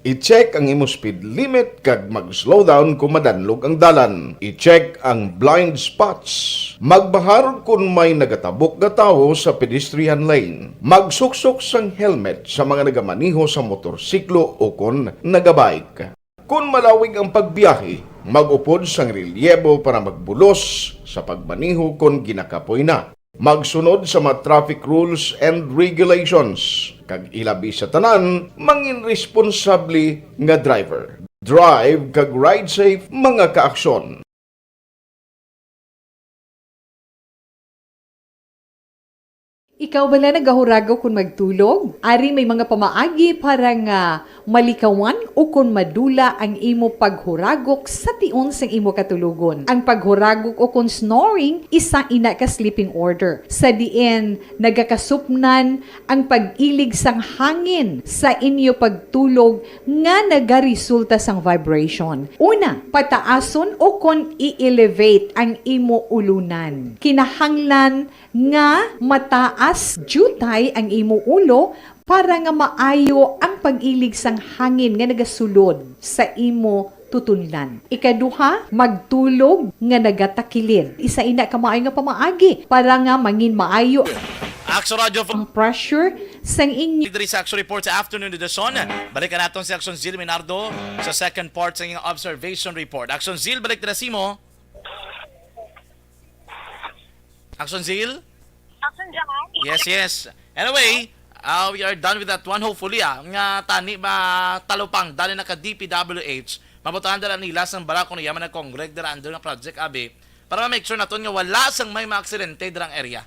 I-check ang imo speed limit kag mag-slow down kung madanlog ang dalan. I-check ang blind spots. Magbahar kon may nagatabok nga tawo sa pedestrian lane. Magsuksok sang helmet sa mga nagamaneho sa motorsiklo o kon nagabike. Kon malawig ang pagbiyahe, mag-upod sang relyebo para magbulos sa pagmaneho kon ginakapoy na. Magsunod sa mga traffic rules and regulations, kag ilabi sa tanan, mangin responsable nga driver. Drive kag ride safe, mga kaaksyon. Ikaw bala nagahuragok kon magtulog? Ari may mga pamaagi para nga malikawan o kon madula ang imo paghuragok sa tion sang imo katulogon. Ang paghuragok o kon snoring, isa ina ka sleeping order, sa diin nagakasupnan ang pag-ilig sang hangin sa inyo pagtulog nga nagaresulta sang vibration. Una, pataason o kon i-elevate ang imo ulunan. Kinahanglan nga mataas diutay ang imo ulo para nga maayo ang pag-ilig sang hangin nga nagasulod sa imo tutunlan. Ikaduha, magtulog nga nagatakilid. Isa ina ka maayo nga pamaagi para nga mangin maayo Action Radio ang pressure sang inyo. Diri sa Action Report sa afternoon edition. Balikan naton si Action Zil Minardo sa second part sa iyang observation report. Action Zil, balik na si mo. Action Zil? Action John? Yes, yes. Anyway, uh, we are done with that one. Hopefully, ah, nga tani ba talupang, dali na ka D P W H. Mabutahan dala nila sang bala kung yaman nag-congreg dira under nga project, abi. Para ma-make sure naton nga wala sang may mga aksidente dirang area.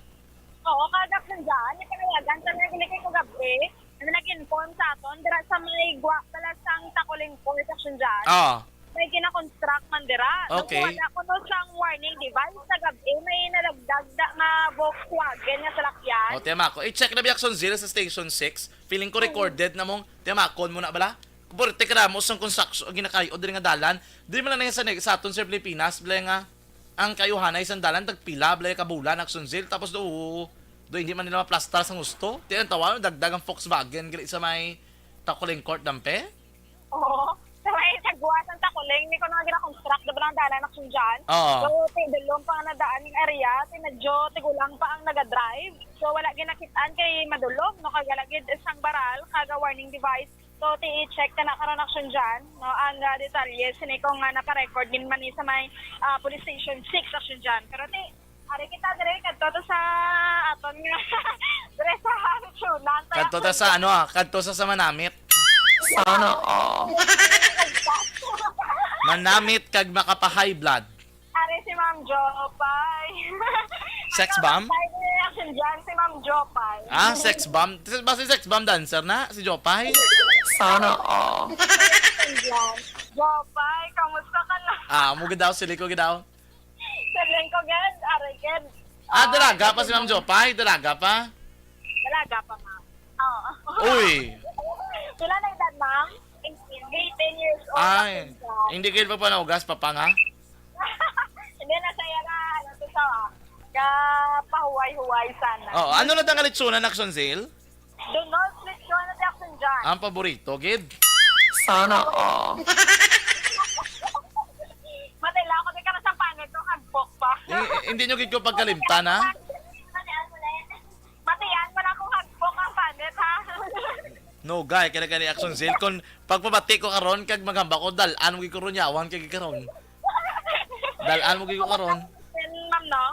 Oo, kag Action John, yung panawagan sa mga gilikay ko gabi, na nag-inform sa aton, dira sa may gwa, pala sang Takuling Court, Action John. Oo. May gina-construct man dira. Okay. Nagkuha na kuno sang warning device sa gabi. May nadagdag da nga Volkswagen nga salakyan. O, tema ko. I-check na bi Action Zero sa Station six. Feeling ko recorded na mong, tema ko mo na bala? Kuporte ka na mo sang construction, ginakayo, diri nga dalan. Diri man na sa, sa aton sa Pilipinas, bala nga, ang kayuhanay sang dalan, tagpila, bala ka bulan, Action Zero. Tapos do, do, hindi man nila maplastar sang gusto. Ti ang tawa, dagdag ang Volkswagen, gali sa may Takuling Court, dampe? Oo. Sa may sagwa sang Takuling, ni kuno nga gina-construct, di ba, ang dalan, Action John? Oo. So, ti dulom pa nga nadaan yung area, ti medyo tigulang pa ang naga-drive. So, wala ginakit-an kay madulom, no? Kay wala gid sang baral, kaga warning device. So, ti i-check ka na karon, Action John, no? Ang, ah, detalye, sini ko nga napa-record din man ni sa may, ah, Police Station six, Action John. Pero ti, ari kita dire, kadto to sa aton nga dire sa Hansuna. Kadto ta sa ano, ah, kadto sa, sa manamit. Sana all. Manamit kag makapa-high blood. Ari si Ma'am Jopay. Sex bomb? Ay, ni Action John, si Ma'am Jopay. Ah, sex bomb. Basta sex bomb dancer na, si Jopay. Sana all. Action John. Jopay, kamusta ka na? Ah, mo gid daw, sili ko gid daw. Siling ko gid, ari gid. Ah, dalaga pa si Ma'am Jopay? Dalaga pa? Dalaga pa, ma'am. Oo. Uy! Pila na edad, ma'am? Eighteen. Eighteen years old. Ay, Action John. Hindi kayo pa panaugas, papa nga? Hindi na saya na, ano to sa, ka pahuway-huway sana. Oo, ano na tang alitsunan, Action Zil? Donald's lechon na si Action John. Ang paborito, gid. Sana all. Matay lang ako, di ka na sa panit, no? Hagpok pa. Eh, eh, hindi nyo gid ko pagkalimtan, ha? Matiyan mo na akong hagpok ang panit, ha? No, guy, kaya gani Action Zil. Kung pagpabati ko karon, kag maghambak ko, dalan mo gid ko ron, yawan kay karon. Dalan mo gid ko karon. Ma'am, no?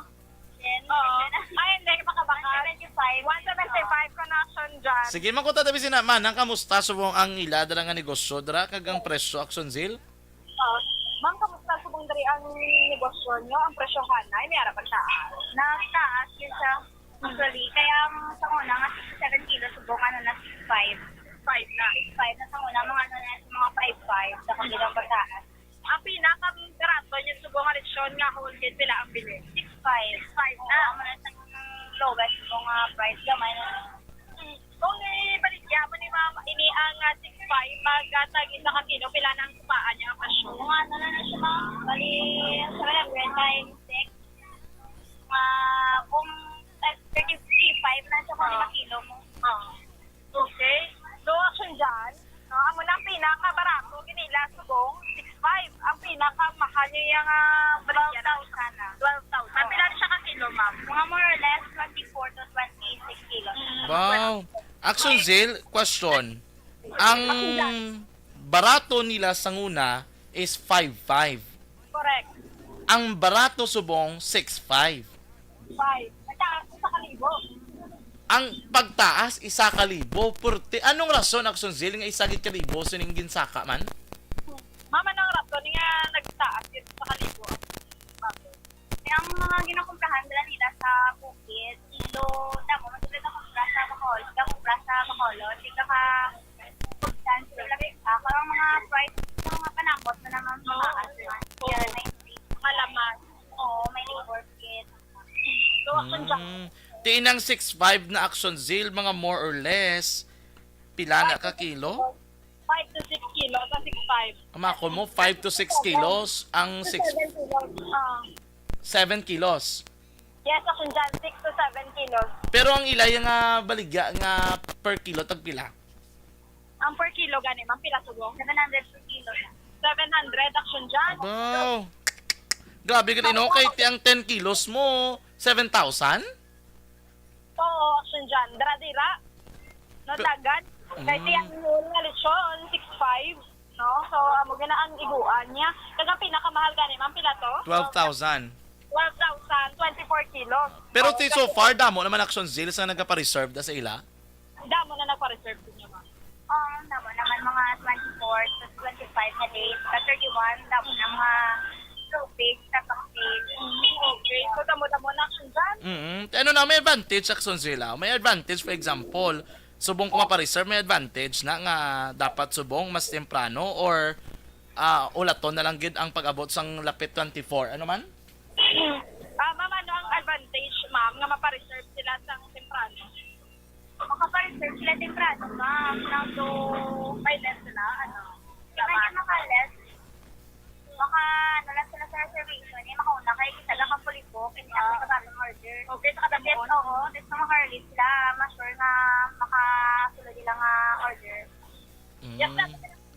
Oo. Ay, hindi, makabaka. One seventy-five ko na, Action John. Sige, man ko tatabi si na, Manang, kamusta subong ang ila dala nga negosyo dira, kag ang presyo, Action Zil? Oo. Ma'am, kamusta subong diri ang negosyo nyo? Ang presyohan na, may ara pagtaas. Nagtaas yun siya. Actually, kaya ang sa una nga sixty-seven kilos, subong ano na six five. Five na. Six five na sa una, mga ano na, mga five five, sa kabilang pagtaas. Ang pinaka barato niya subong nga lechon nga whole kit, pila ang bilin? Six five. Six five na. Amo na sa lowest ko nga price, gamay na. Kung ibaligya mo ni mama, ini ang, ah, six five, magkatag isa ka kilo, pila na ang supaan niya ang presyo? Kung ano na na siya, ma'am? Bali, sa wala, bread time, six. Ah, kung thirty-five na siya, kung Ah. lima kilo mo. Ah. Okay. So, action dyan, no? Amo na ang pinakabarato, ginila, subong, six five. Ang pinakamahal niya yung, ah, baligya na. Twelve thousand na. Twelve thousand. Pila na siya ka kilo, ma'am? Mga more or less twenty-four to twenty-six kilos. Mm. Wow. Action Zil, question. Ang barato nila sa nguna is five five. Correct. Ang barato subong six five. Five. Mataas sa kalibo. Ang pagtaas, isa ka libo. Purti, anong rason, Action Zil, nga isa gid ka libo sining ginsaka man? Mama, nang rason nga nagtaas gid sa kalibo ang baboy? Kaya ang mga ginakumprahan nila nila sa bukid, kilo, damo, mas sila nakumpra sa Bacolod, nakumpra sa Bacolod, di ka ka substansya lang. Ah, parang mga price, sa mga panakot na naman, Oo. mataas man. Oo. Kaya may, Malaman. Oo, may labor kit. So, action dyan. Mm. Ti inang six five na, Action Zil, mga more or less, pila na ka kilo? Five to six kilos, ang six five. Ang ako mo, five to six kilos, ang six, Seven kilos. Ah. Seven kilos. Yes, action dyan, six to seven kilos. Pero ang ilay nga baligya nga per kilo, tagpila? Ang per kilo gani, ma'am, pila subong? Seven hundred per kilo. Seven hundred, action dyan. Wow. Grabe gid, no? Kay ti ang ten kilos mo, seven thousand? Oo, action dyan. Dira-dira. No, Pe- dagan. Kay Mm. ti ang whole nga lechon, six five. No? So, amo gina ang iguan niya. Kag ang pinakamahal gani, ma'am, pila to? Twelve thousand. Twelve thousand, twenty-four kilos. Pero ti so far, damo naman, Action Zil, sa nagapa-reserve da sa ila? Damo na nagpa-reserve sa inyo, ma'am? Oo, damo naman, mga twenty-four to twenty-five na days. Sa thirty-one, damo na mga two page, tatlong page. Mm, okay. So, damo-damo na, Action Zil. Mm. Ano na, may advantage, Action Zil, ah. May advantage, for example, subong ko mapa-reserve, may advantage na nga dapat subong mas temprano or, ah, ulaton na lang gid ang pag-abot sang lapit twenty-four. Ano man? Ah, ma'am, ano ang advantage, ma'am, nga mapa-reserve sila sang temprano? Makapa-reserve sila temprano, ma'am. Now, do by less sila, ano? Di ba niya maka-less? Maka, ano lang sila sa reservation, eh, makauna kay isa lang ang fully book, hindi na Ah. sa bagong order. Okay, sa kada Tapos, mo. Oo, tapos kung maka-release sila, mas sure nga makasulod nila nga order. Mm. Yes, sir.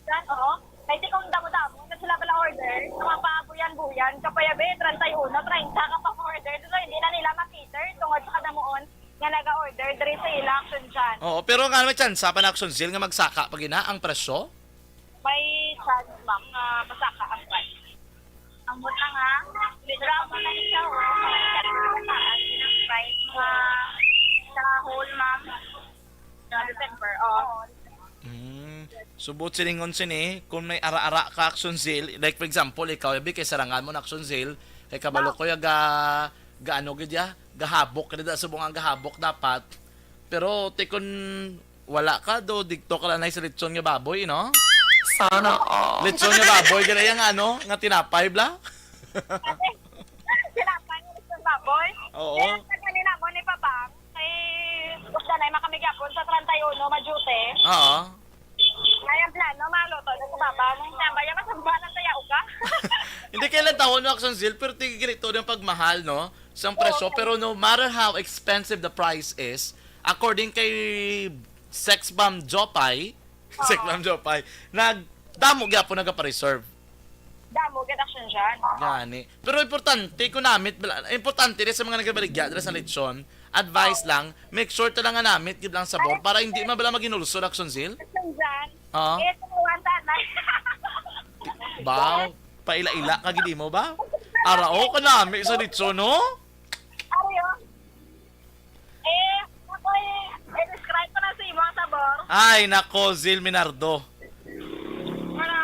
Yan, oo. Kay di kung damo-damo na sila pala order, sa mga pabuyan-buyan, kapayabe, treinta y uno, treinta ka pa order. So, hindi na nila ma-cater tungod sa kadamuon nga naga-order diri sa ila, Action Zil. Oo, pero nga may tsansa pa na, Action Zil, nga magsaka pa gina ang presyo? May chance, ma'am, nga masaka ang price. Ang butang, ha? Grabe siya, oh. Ang price, mga sa whole, ma'am. Sa December, oh. Oo. Mm. So, buot silingon sini, kung may ara-ara ka, Action Zil, like, for example, ikaw, abi, kay sarangan mo na, Action Zil, kay kabalo Ma'am. ko ya ga, ga ano gid ya, gahabok ka da, subong ang gahabok dapat. Pero, ti kun wala ka, do, digto ka lang na sa lechon nga baboy, no? Sana all. Lechon nga baboy, gani yang ano, nga tinapay, bla? Tinapay nga lechon baboy? Oo. Kaya sa kanila mo ni Papang, kay gusto na yung makamigyapon sa treinta y uno, ma-duty. Oo. Kaya ang plano, maluto na sa Papang. Samba, yan, masamba lang kaya uka. Hindi, kailan taon mo, Action Zil, pero tigil ito yung pagmahal, no? Sa Oo, presyo, okay. Pero no matter how expensive the price is, according kay Sex Bomb Jopay, Oo. Sex Bomb Jopay, nagdamo gyapon nagpa-reserve. Damo gid, Action Zil. Gani. Pero importante, kung namit, importante rin sa mga nagabaligya, dira sa lechon, advice Oo. lang, make sure talaga namit gid lang sabor para hindi man bala maginulsol, Action Zil. Action Zil. Oo. Eh, tumuan sana. Baw, paila-ila ka gid mo ba? Arao ka nami sa lechon, no? Ario. Eh, ako'y, i-describe ko na sa imo ang sabor. Ay, nako, Zil Minardo. Ano?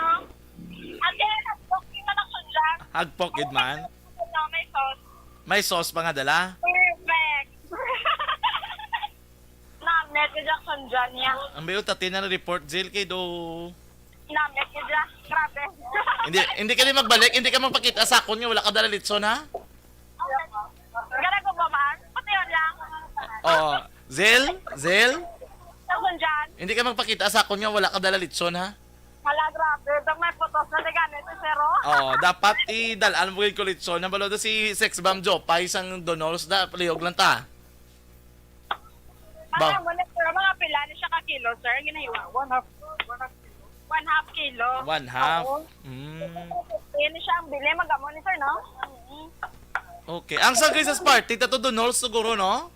Again, hagpok yung anak ko dyan. Hagpok gid man. Ano, may sauce. May sauce pa nga dala? Perfect. Sundyan niya. Ang bayo, tati na report, Zil, kay do. Namit niya dyan. Grabe. Hindi, hindi ka din magbalik, hindi ka magpakita sa akon nga wala ka dala litson, ha? Ganago ba man? Pati yun lang. Oo. Zil? Zil? Sundyan. Hindi ka magpakita sa akon nga wala ka dala litson, ha? Hala, grabe. Daw may putos na di ganito, sir, oh. Oo, dapat idalaan mo yung kulitson. Nabalo na si Sex Bomb Jopay sang Donors da, palihog lang ta. Ba? Ano mo na, sir, mga pila ni siya ka kilo, sir? Ginahiwa. One half, one half kilo. One half kilo? One half? Oo. Mm. Yan siya ang bili, magamo ni sir, no? Mm. Okay. Ang sa Christmas party, tato Donors siguro, no?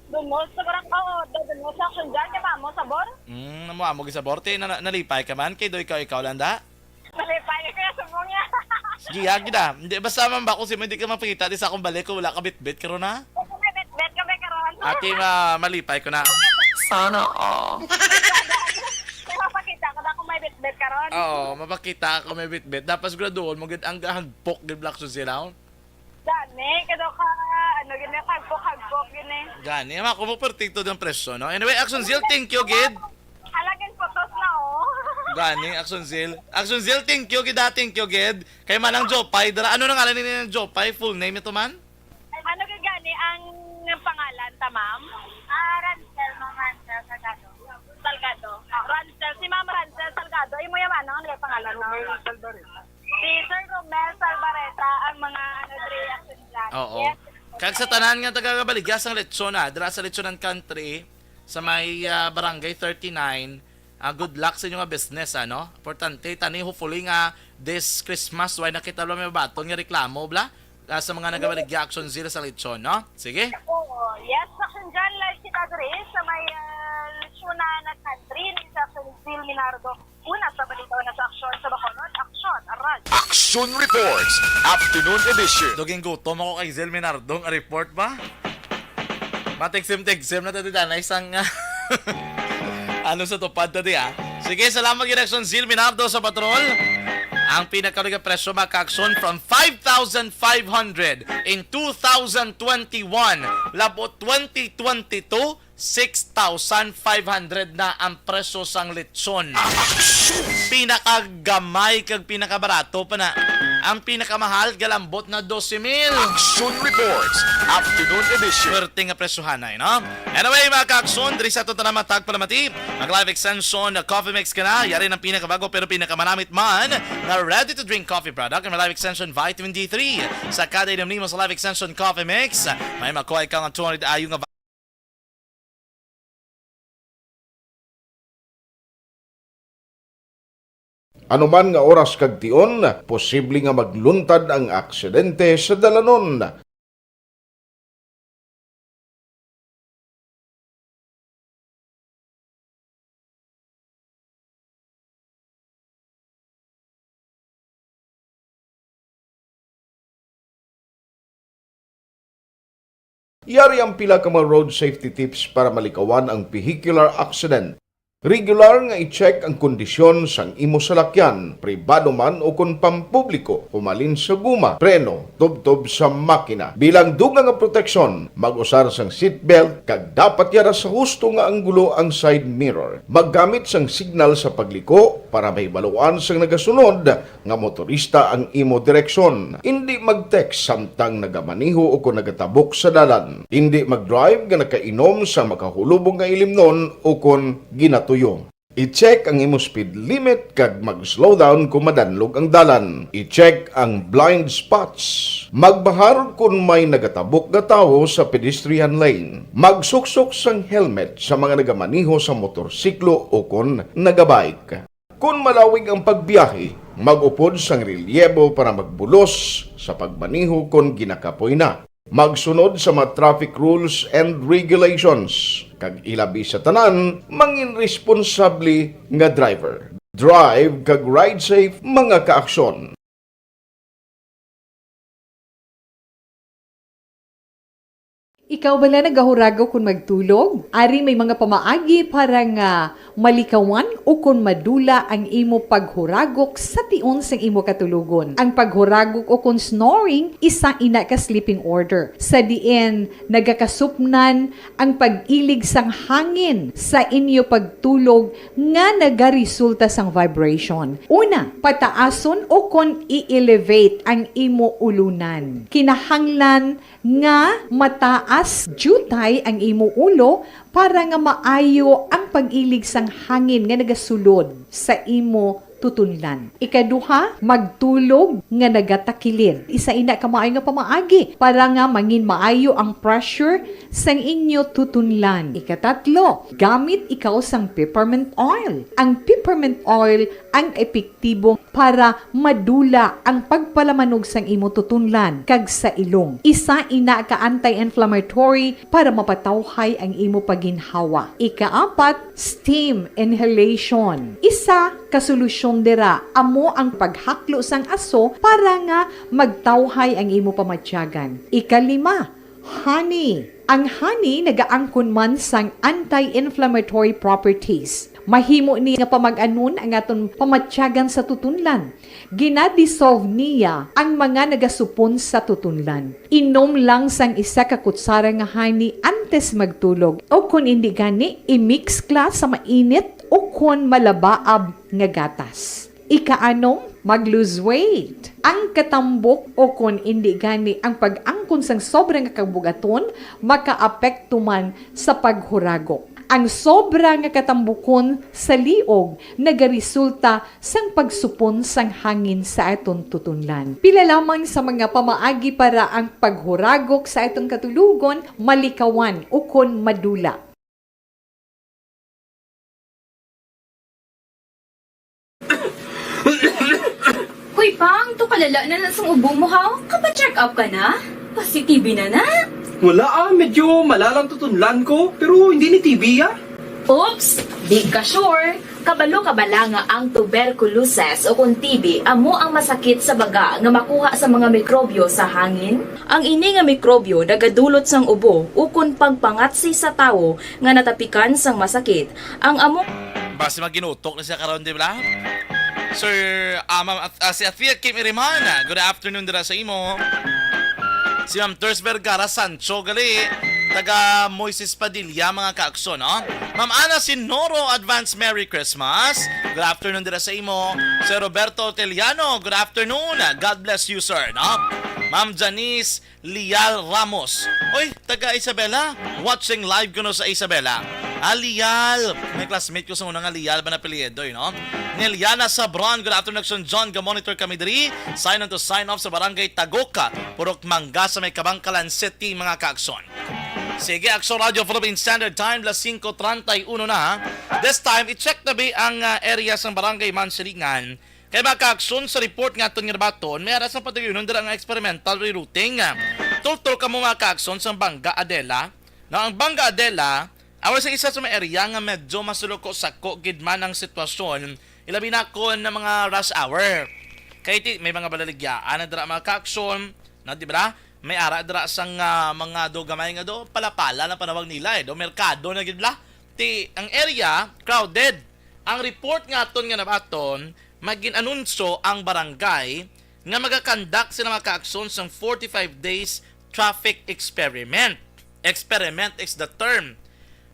Dunol sa barang, oo, dunol sa action dyan, kay mamo sabor. Mm, amo, amo gisabor. Ti, na, nalipay ka man, kay do ikaw, ikaw lang da. Nalipay ko yung subong niya. Sige, agi da. Hindi, basta man ba kung sino hindi ka mapakita, di sa akong balik ko, wala ka bitbit karon, ha? Kung may bitbit kami karon. Ati, ma, malipay ko na. Sana all. Kaya mapakita ko na kung may bitbit karon. Oo, mapakita ako may bitbit. Dapat siguraduhon mo gid ang hagpok gid, Black Susie, no? Gani, kado ka, ano, gini, hagpok-hagpok, gini. Gani, ma, kung mo pertikto ng presyo, no? Anyway, Action Zeal, thank you, gid. Halagin putos na, oh. Gani, Action Zeal. Action Zeal, thank you, gid, ah, thank you, gid. Kay Manang Jopay, dara, ano nang ngalan ni Manang Jopay? Full name ito man? Ano ka gani ang pangalan ta, ma'am? Ah, Rancel, Ma'am Rancel Salgado. Salgado. Rancel, si Ma'am Rancel Salgado. Imo yung ano, ano yung pangalan, no? Romel Salvarez. Si Sir Romel Salvareta ang mga, ano, diri, action dyan. Oo. Yes. Kag sa tanan nga taga-Baligya sang Lechon, ah, dira sa Lechonan Country, sa may, ah, Barangay thirty-nine, ah, good luck sa inyo nga business, ano? Importante, tani, hopefully nga this Christmas, why na kita lang may baton nga reklamo, bla? Ah, sa mga nagabaligya, Action Zeal sa Lechon, no? Sige. Oo. Yes, action dyan, live kita diri sa may, ah, Lechonan Country, ni sa Action Zeal Minardo. Una sa balita, una sa aksyon sa Bacolod, aksyon, aras. Action Reports, Afternoon Edition. Duging gutom ako kay Zel Minardo nga report ba? Matigsim-tigsim na tadi danay sang ano sa tupad tadi, ah. Sige, salamat gid, Action Zel Minardo sa patrol. Ang pinakaluga presyo, mga ka-aksyon, from five thousand five hundred in two thousand twenty-one, labot twenty twenty-two, six thousand five hundred na ang presyo sang lechon. Pinakagamay kag pinakabarato pa na. Ang pinakamahal, galambot na dose mil. Action Reports, Afternoon Edition. Swerte nga presyohanay, no? Anyway, mga ka-aksyon, diri sa aton tanan matag palamati, mag-live extension na Coffee Mix ka na. Yari ng pinakabago pero pinakamanamit man nga ready-to-drink coffee product, ang live extension Vitamin D three. Sa kada inom nimo sa live extension Coffee Mix, may makuha ikaw nga two hundred I U nga Ano man nga oras kag tion, posible nga magluntad ang aksidente sa dalanon. Yari ang pila ka mga road safety tips para malikawan ang vehicular accident. Regular nga i-check ang kondisyon sang imo salakyan, pribado man o kon pampubliko, humalin sa guma, preno, tubtob sa makina. Bilang dugang nga proteksyon, mag-usar sang seatbelt kag dapat yara sa husto nga anggulo ang side mirror. Maggamit sang signal sa pagliko para mahibaluan sang nagasunod nga motorista ang imo direksyon. Indi mag-text samtang nagamaneho o kon nagatabok sa dalan. Indi mag-drive nga nakainom sa makahulubong nga ilimnon o kon ginatuyo. I-check ang imo speed limit kag mag-slow down kon madanlog ang dalan. I-check ang blind spots. Magbahar kon may nagatabok nga tawo sa pedestrian lane. Magsuksok sang helmet sa mga nagamaneho sa motorsiklo o kon nagabike. Kon malawig ang pagbiyahe, mag-upod sang relyebo para magbulos sa pagmaneho kon ginakapoy na. Magsunod sa mga traffic rules and regulations, kag ilabi sa tanan, mangin responsable nga driver. Drive kag ride safe, mga kaaksyon. Ikaw bala nagahuragok kon magtulog? Ari may mga pamaagi para nga malikawan o kon madula ang imo paghuragok sa tion sang imo katulogon. Ang paghuragok o kon snoring, isa ina ka sleeping order, sa diin nagakasupnan ang pag-ilig sang hangin sa inyo pagtulog nga nagaresulta sang vibration. Una, pataason o kon i-elevate ang imo ulunan. Kinahanglan nga mataas diutay ang imo ulo para nga maayo ang pag-ilig sang hangin nga nagasulod sa imo tutunlan. Ikaduha, magtulog nga nagatakilid. Isa ina ka maayo nga pamaagi para nga mangin maayo ang pressure sang inyo tutunlan. Ikatatlo, gamit ikaw sang peppermint oil. Ang peppermint oil ang epektibo para madula ang pagpalamanog sang imo tutunlan kag sa ilong. Isa ina ka anti-inflammatory para mapatawhay ang imo pagginhawa. Ikaapat, steam inhalation. Isa ka solusyon dira amo ang paghaklo sang aso para nga magtawhay ang imo pamatyagan. Ikalima, honey. Ang honey nagaangkon man sang anti-inflammatory properties. Mahimo ni nga pamag-anon ang aton pamatyagan sa tutunlan. Gina-dissolve niya ang mga nagasupon sa tutunlan. Inom lang sang isa ka kutsara nga honey antes magtulog, o kon indi gani, i-mix ka sa mainit o kon malabaab nga gatas. Ikaanom, mag-lose weight. Ang katambok o kon indi gani ang pag-angkon sang sobra nga kabugaton makaapekto man sa paghuragok. Ang sobra nga katambukon sa liog nagaresulta sang pagsupon sang hangin sa aton tutunlan. Pila lamang sa mga pamaagi para ang paghuragok sa aton katulogon malikawan ukon madula. Hoy, Pang, to kalala na na sang ubo mo, ha? Kapa-check up ka na? Pasi-T B na na? Wala, ah, medyo malalang tutunlan ko, pero hindi ni T B, ah. Oops, di ka sure. Kabalo ka bala nga ang tuberculosis o kon T B amo ang masakit sa baga nga makuha sa mga mikrobyo sa hangin? Ang ini nga mikrobyo nagadulot sang ubo ukon pagpangatsi sa tawo nga natapikan sang masakit. Ang amo Basi maginutok na siya karon, di ba? Sir, ah, Ma'am At-, ah, si Athea Kim Iriman, good afternoon dira sa imo. Si Ma'am Ters Vergara Sancho gali, taga Moises Padilla, mga kaakson, no? Ma'am Ana Sinoro, advance Merry Christmas. Good afternoon dira sa imo. Sir Roberto Teliano, good afternoon. God bless you, sir, no? Ma'am Janice Lial Ramos. Oy, taga Isabela. Watching live kuno sa Isabela. Ah, Lial. May classmate ko sa una nga Lial ba na apelyido, eh, no? Neliana Sabran, good afternoon, Action John. Ga-monitor kami diri. Sign on to sign off sa Barangay Tagoka, Purok Mangga sa may Kabankalan City, mga kaakson. Sige, Action Radio Philippine Standard Time, las singko treinta y uno na. This time, i-check na bi ang, ah, area sang Barangay Mansilingan. Kay, mga kaakson, sa report nga aton nga nabaton, may ara sang patuyunon dira nga experimental rerouting. Tultol kamo, mga kaakson, sang Banga Adela. Now, ang Banga Adela, away sa isa sa mga area nga medyo masuko-sako gid man ang sitwasyon, ilabi na kon na mga rush hour. Kay ti, may mga balaligyaan na dira, mga kaakson, na, di ba? May ara dira sang, ah, mga do gamay nga do, palapala na panawag nila, eh, do merkado na gid, bla. Ti, ang area, crowded. Ang report nga aton nga nabaton, magin-anunsyo ang barangay nga magakandak sila, mga kaakson, sang forty-five days traffic experiment. Experiment is the term.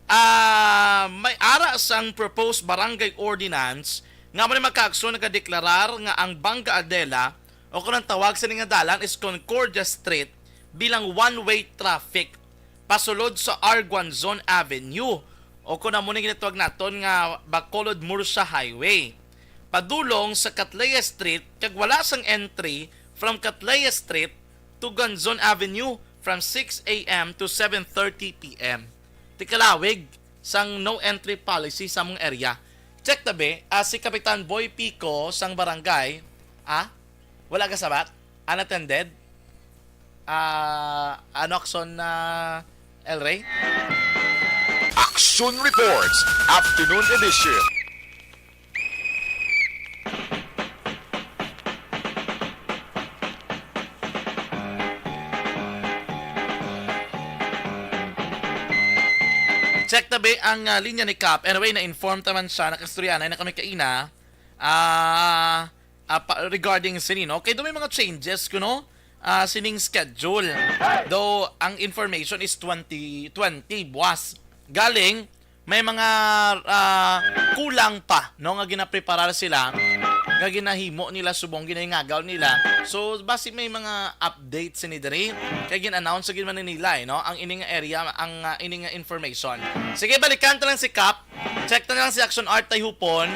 Ah, may ara sang proposed barangay ordinance nga amo ni, mga kaakson, nagadeklarar nga ang Banga Adela o kung ang tawag sa nga dalan is Concordia Street bilang one-way traffic pasulod sa R Guanzon Avenue, o kon amo ni ginatawag naton nga Bacolod Murcia Highway, padulong sa Catleya Street, kag wala sang entry from Catleya Street to Guanzon Avenue from six a m to seven thirty p m. Ti kalawig sang no entry policy sa among area. Check tabi, ah, si Kapitan Boy Pico sang barangay, ah, wala ka sabat? Unattended? Ah, ano, Action, ah, El Rey? Action Reports, Afternoon Edition. Check tabi ang, ah, linya ni Kap. Anyway, na-inform ta man siya, nakastoryahanay na kami kaina, ah, ah, pa, regarding sini, no? Kay do may mga changes kuno, ah, sining schedule. Though ang information is twenty twenty buwas. Galing, may mga, ah, kulang pa, no, nga ginapreparar sila, nga ginahimo nila subong ginahingagaw nila. So, basi may mga update sini diri, kay gin-announce sa gid man nila, eh, no, ang ini nga area, ang, ah, ini nga information. Sige, balikan ta lang si Kap. Check ta na lang si Action Art Tayhupon.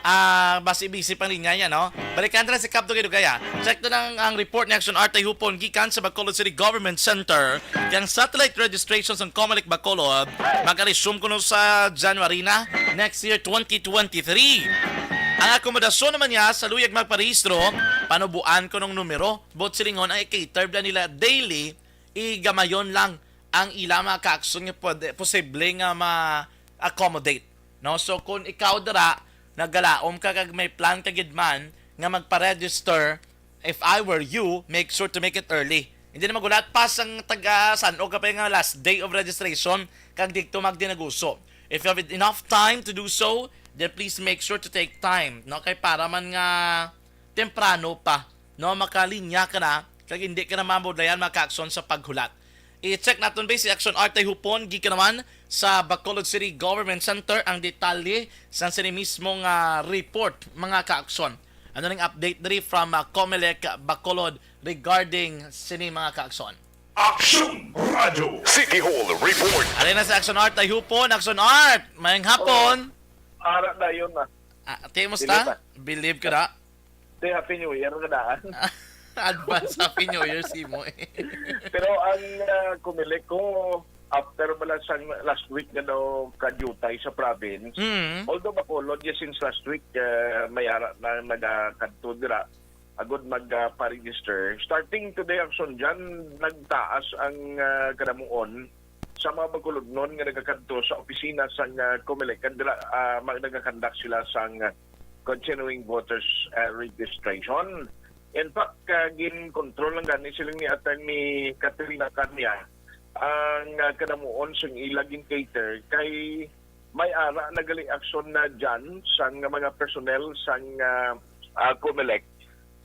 Ah, basi busy pang linya niya, no? Balikan ta lang si Kap Dugay-Dugay, ah. Check ta lang ang report ni Action Art Tayhupon gikan sa Bacolod City Government Center. Kay ang satellite registration sang Comelec Bacolod maka-resume kuno sa January na next year, twenty twenty-three. Ang akomodasyon naman niya sa luyag magparehistro, panubuan kunong numero, buot silingon ang i-cater bala nila daily, igamayon lang ang ila mga ka-aksyon nga pwede, posible nga ma-accommodate, no? So, kung ikaw dira, nagalaom ka kag may plan ka gid man nga magpa-register, if I were you, make sure to make it early. Hindi na magulat pa sang taga San Og ka pa nga last day of registration kag dito magdinaguso. If you have enough time to do so, then please make sure to take time, no? Kay para man nga temprano pa, no, makalinya ka na, kag hindi ka na mabudlayan, mga ka-aksyon, sa paghulat. I-check naton ba si Action Art Tayhupon, gikan naman sa Bacolod City Government Center, ang detalye sa sini mismo nga report, mga ka-aksyon. Ano ning update diri from, ah, Comelec Bacolod regarding sini, mga ka-aksyon? Action Radio City Hall Report. Ari na sa Action Art Tayhupon. Action Art, mayang hapon. Ara dayon na. Ah, ti, musta? Believe ka na? Say Happy New Year na daan. Advance Happy New Year sa imo, eh. Pero ang, ah, Comelec ko, after bala sang last week nga daw kadiyutay sa province, Mm. although Bacolod, yes, since last week, ah, may ara na nagakadto dira, agud mag, ah, pa-register. Starting today, Action Jan, nagtaas ang, ah, kadamuon sa mga Bacolodnon nga nagakadto sa opisina sang, ah, Comelec, kag dira, ah, mag-, nagakandak sila sang, ah, continuing voters, ah, registration. In fact, ah, gin-control lang gani siling ni Attorney Katrina Cania ang, ah, kadamuon sang ila gin-cater kay may ara na gali aksyon na dyan sang mga personnel sang, ah, ah, Comelec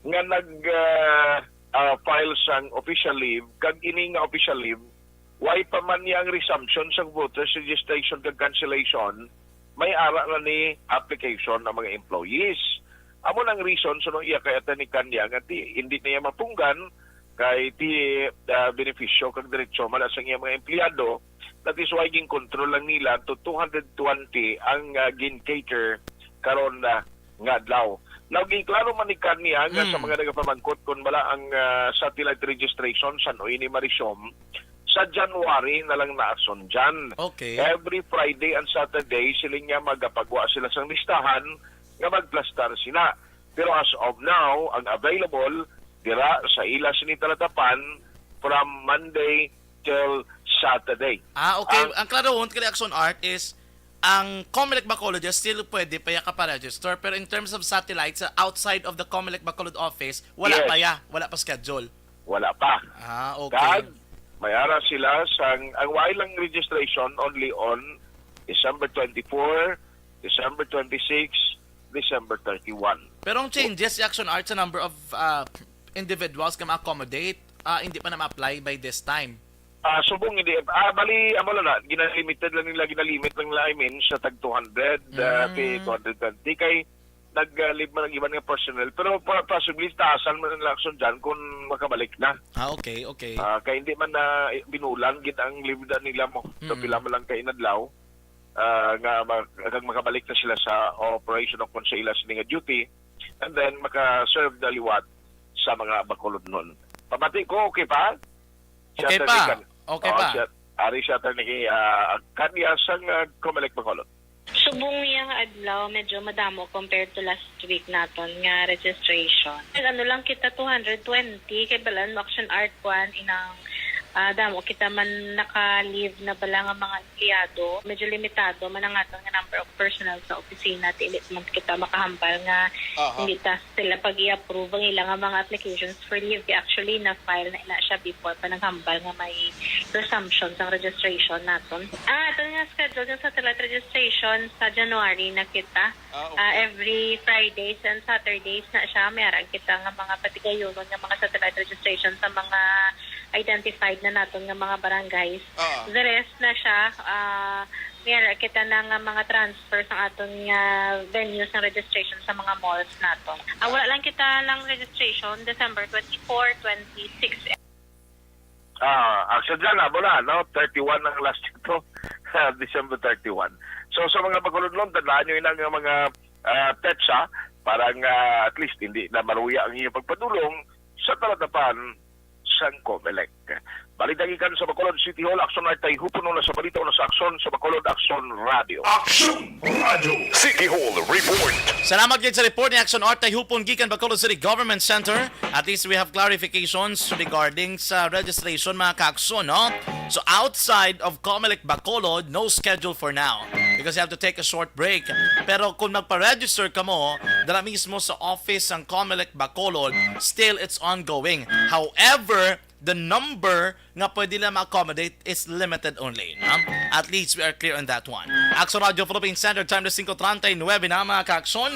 nga nag, ah, ah, file sang official leave, kag ini nga official leave, way pa man niya ang resumption sang voters registration kag cancellation, may ara na ni application ang mga employees. Amo nang reason suno iya kay Attorney Cania nga ti, hindi na iya mapunggan kay ti, ah, benepisyo kag diretsyo man sa iyang mga empleyado. That is why gin-control lang nila to two hundred twenty ang, ah, gin-cater karon, ah, nga adlaw. Now, ginklaro man ni Cania nga sa Mm. mga nagapamangkot kung bala ang, ah, satellite registration san-o ini ma-resume, sa January na lang na aksyon dyan. Okay. Every Friday and Saturday, sila nga magapagwa sila sang listahan nga magplastar sila. Pero as of now, ang available dira sa ila sini talatapan from Monday till Saturday. Ah, okay. Ang Ang klarohon kay Action Art is ang Comelec Bacolod is still pwede pa ya ka pa-register, pero in terms of satellites, uh, outside of the Comelec Bacolod office, wala Yes. pa ya, wala pa schedule. Wala pa. Ah, okay. Kag may ara sila sang, ang way lang registration only on December twenty-four, December twenty-six, December thirty-one. Pero ang changes, Action Art, sa number of, uh, individuals nga ma-accommodate, uh, hindi pa na ma-apply by this time. Ah, subong hindi. Ah, bali, amo lang na, ginalimited lang nila, ginalimit lang nila, I mean, sa tag two hundred, ah, Mm. pi two hundred twenty, kay nag-, ah, leave man ang iban nga personnel. Pero pa-, possibly, taasan man ang aksyon dyan kung makabalik na. Ah, okay, okay. Ah, kay hindi man na, eh, binulan gid ang leave na nila mo. So, Mm. pila man lang ka inadlaw, ah, nga mag-, kag makabalik na sila sa operation o kung sa ila sini nga duty, and then maka-serve na liwat sa mga Bacolodnon. Pamati ko, okay pa? Si Okay Attorney pa. Can-, Okay oh, pa. Si At-, ari si Attorney, ah, Cania sang, ah, Comelec Bacolod. Subong niya nga adlaw, medyo madamo compared to last week naton nga registration. Nag-ano lang kita, two hundred twenty, kay balan mo, Action Art, kwan, inang Ah, damo kita man naka-leave na bala nga mga empleyado. Medyo limitado man ang aton nga number of personnel sa opisina, ti indi man kita makahambal nga Aha. hindi ta sila pag i-approve ang ilang nga mga applications for leave. Kay actually, na-file na ina siya before pa naghambal nga may resumption sang registration naton. Ah, aton nga schedule nga satellite registration sa January na kita. Ah, okay. Ah, every Fridays and Saturdays na siya. May ara kita nga mga patigayunon nga mga satellite registration sa mga identified na naton nga mga barangays. Ah. The rest na siya, ah, may ara kita na nga mga transfer sa aton nga venues ng registration sa mga malls naton. Ah, wala lang kita lang registration, December twenty-four, twenty-six. Ah, actually, dyan, amo na, no? Thirty-one ang last nito. December thirty-one. So, sa mga Bacolodnon, tandaan nyo yun ang mga, ah, petsa para nga at least hindi na maluya ang inyong pagpadulong sa talatapan sang Comelec. Balita gikan sa Bacolod City Hall, Action Art Tayhupon, una sa balita, una sa aksyon sa Bacolod Action Radio. Action Radio. City Hall Report. Salamat gid sa report ni Action Art Tayhupon gikan Bacolod City Government Center. At least we have clarifications regarding sa registration, mga ka-aksyon, no? So, outside of Comelec Bacolod, no schedule for now because you have to take a short break. Pero kung magpa-register kamo dala mismo sa office sang Comelec Bacolod, still it's ongoing. However, the number nga pwede na ma-accommodate is limited only, no? At least we are clear on that one. Action Radio Philippine Standard Time na singko treinta y nueve na, mga ka-aksyon.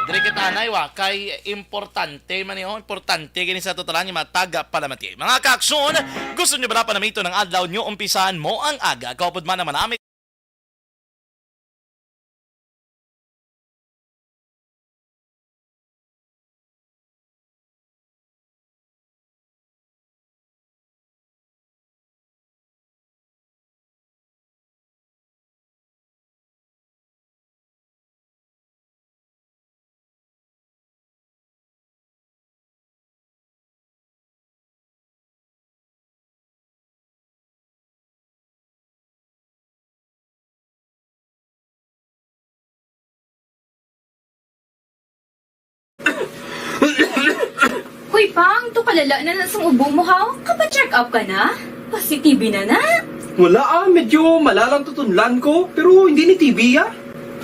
Diri kita, anay, wa, kay importante man, oh, importante gini sa totalan nga matag palamati. Mga ka-aksyon, gusto nyo ba na panamiton ang adlaw nyo? Umpisahan mo ang aga. Kaupod man naman namin. Hoy, Pang, to kalala na na sang ubo mo, ha? Kapa-check up ka na? Positive na na? Wala, ah, medyo malalang tutunlan ko, pero hindi ni T B, ah.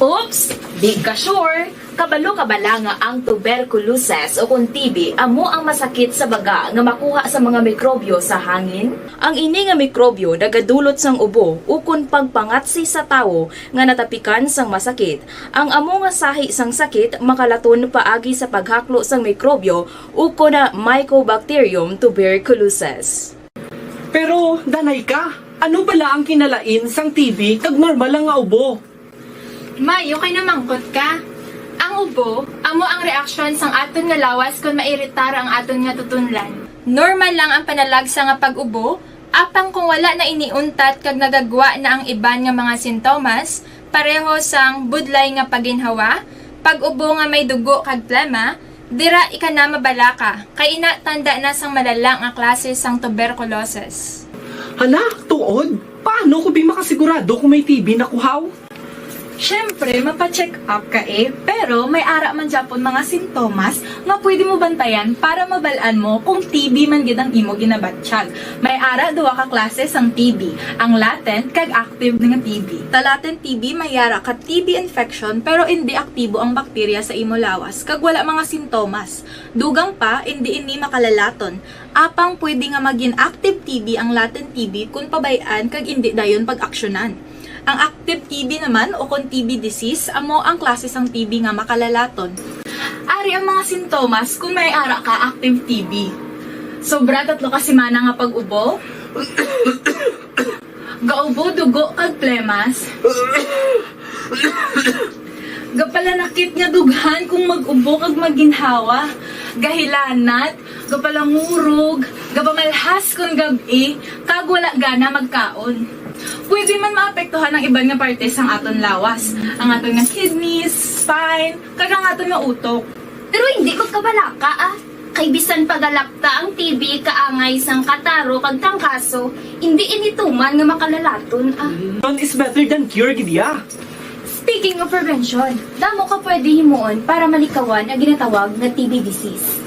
Oops, di ka sure. Kabalo ka bala nga ang tuberculosis o kon T B amo ang masakit sa baga nga makuha sa mga mikrobyo sa hangin? Ang ini nga mikrobyo nagadulot sang ubo ukon pagpangatsi sa tawo nga natapikan sang masakit. Ang amo nga sahi sang sakit makalaton paagi sa paghaklo sang mikrobyo ukon na Mycobacterium tuberculosis. Pero, danay ka, ano bala ang kinalain sang T B kag normal lang nga ubo? Mayo kay namangkot ka. Ang ubo amo ang reaksyon sang aton nga lawas kon mairitar ang aton nga tutunlan. Normal lang ang panalagsa nga pag-ubo, apang kung wala na ini untat kag nagagwa na ang iban nga mga sintomas, pareho sang budlay nga paginhawa, pag-ubo nga may dugo kag plema, dira ika na mabalaka, kay ina tanda na sang malala nga klase sang tuberculosis. Hala, tuod? Paano ko bi makasigurado kung may T B na ko haw? Siyempre, mapa-check up ka eh, pero may ara man gyapon mga sintomas nga pwede mo bantayan para mabal-an mo kung T B man gid ang imo ginabatyag. May ara duha ka klase sang T B, ang latent kag active nga T B. Sa latent T B may ara ka T B infection pero indi aktibo ang bakterya sa imo lawas kag wala mga sintomas. Dugang pa, indi ini makalalaton. Apang pwede nga magin active T B ang latent T B kon pabay-an kag indi dayon pag-aksyonan. Ang active T B naman, o kon T B disease, amo ang klase sang T B nga makalalaton. Ari ang mga sintomas kon may ara ka active T B. Sobra tatlo ka semana nga pag-ubo. Gaubo, dugo, kag plemas. Gapalanakit nga dughan kung mag-ubo kag maginhawa. Gahilanat, gapalangurog, gapamalhas kon gab-i, kag wala gana magkaon. Pwede man maapektuhan ang iban nga parte sang aton lawas, ang aton nga kidneys, spine, kag ang aton nga utok. Pero hindi ko kabalaka, ah. Kay bisan pagalakta ang T B kaangay sang kataro kag tangkaso, hindi ini tuman nga makalalaton, ah. None is better than cure gid ya. Speaking of prevention, damo ka pwede himuon para malikawan ang ginatawag nga T B disease.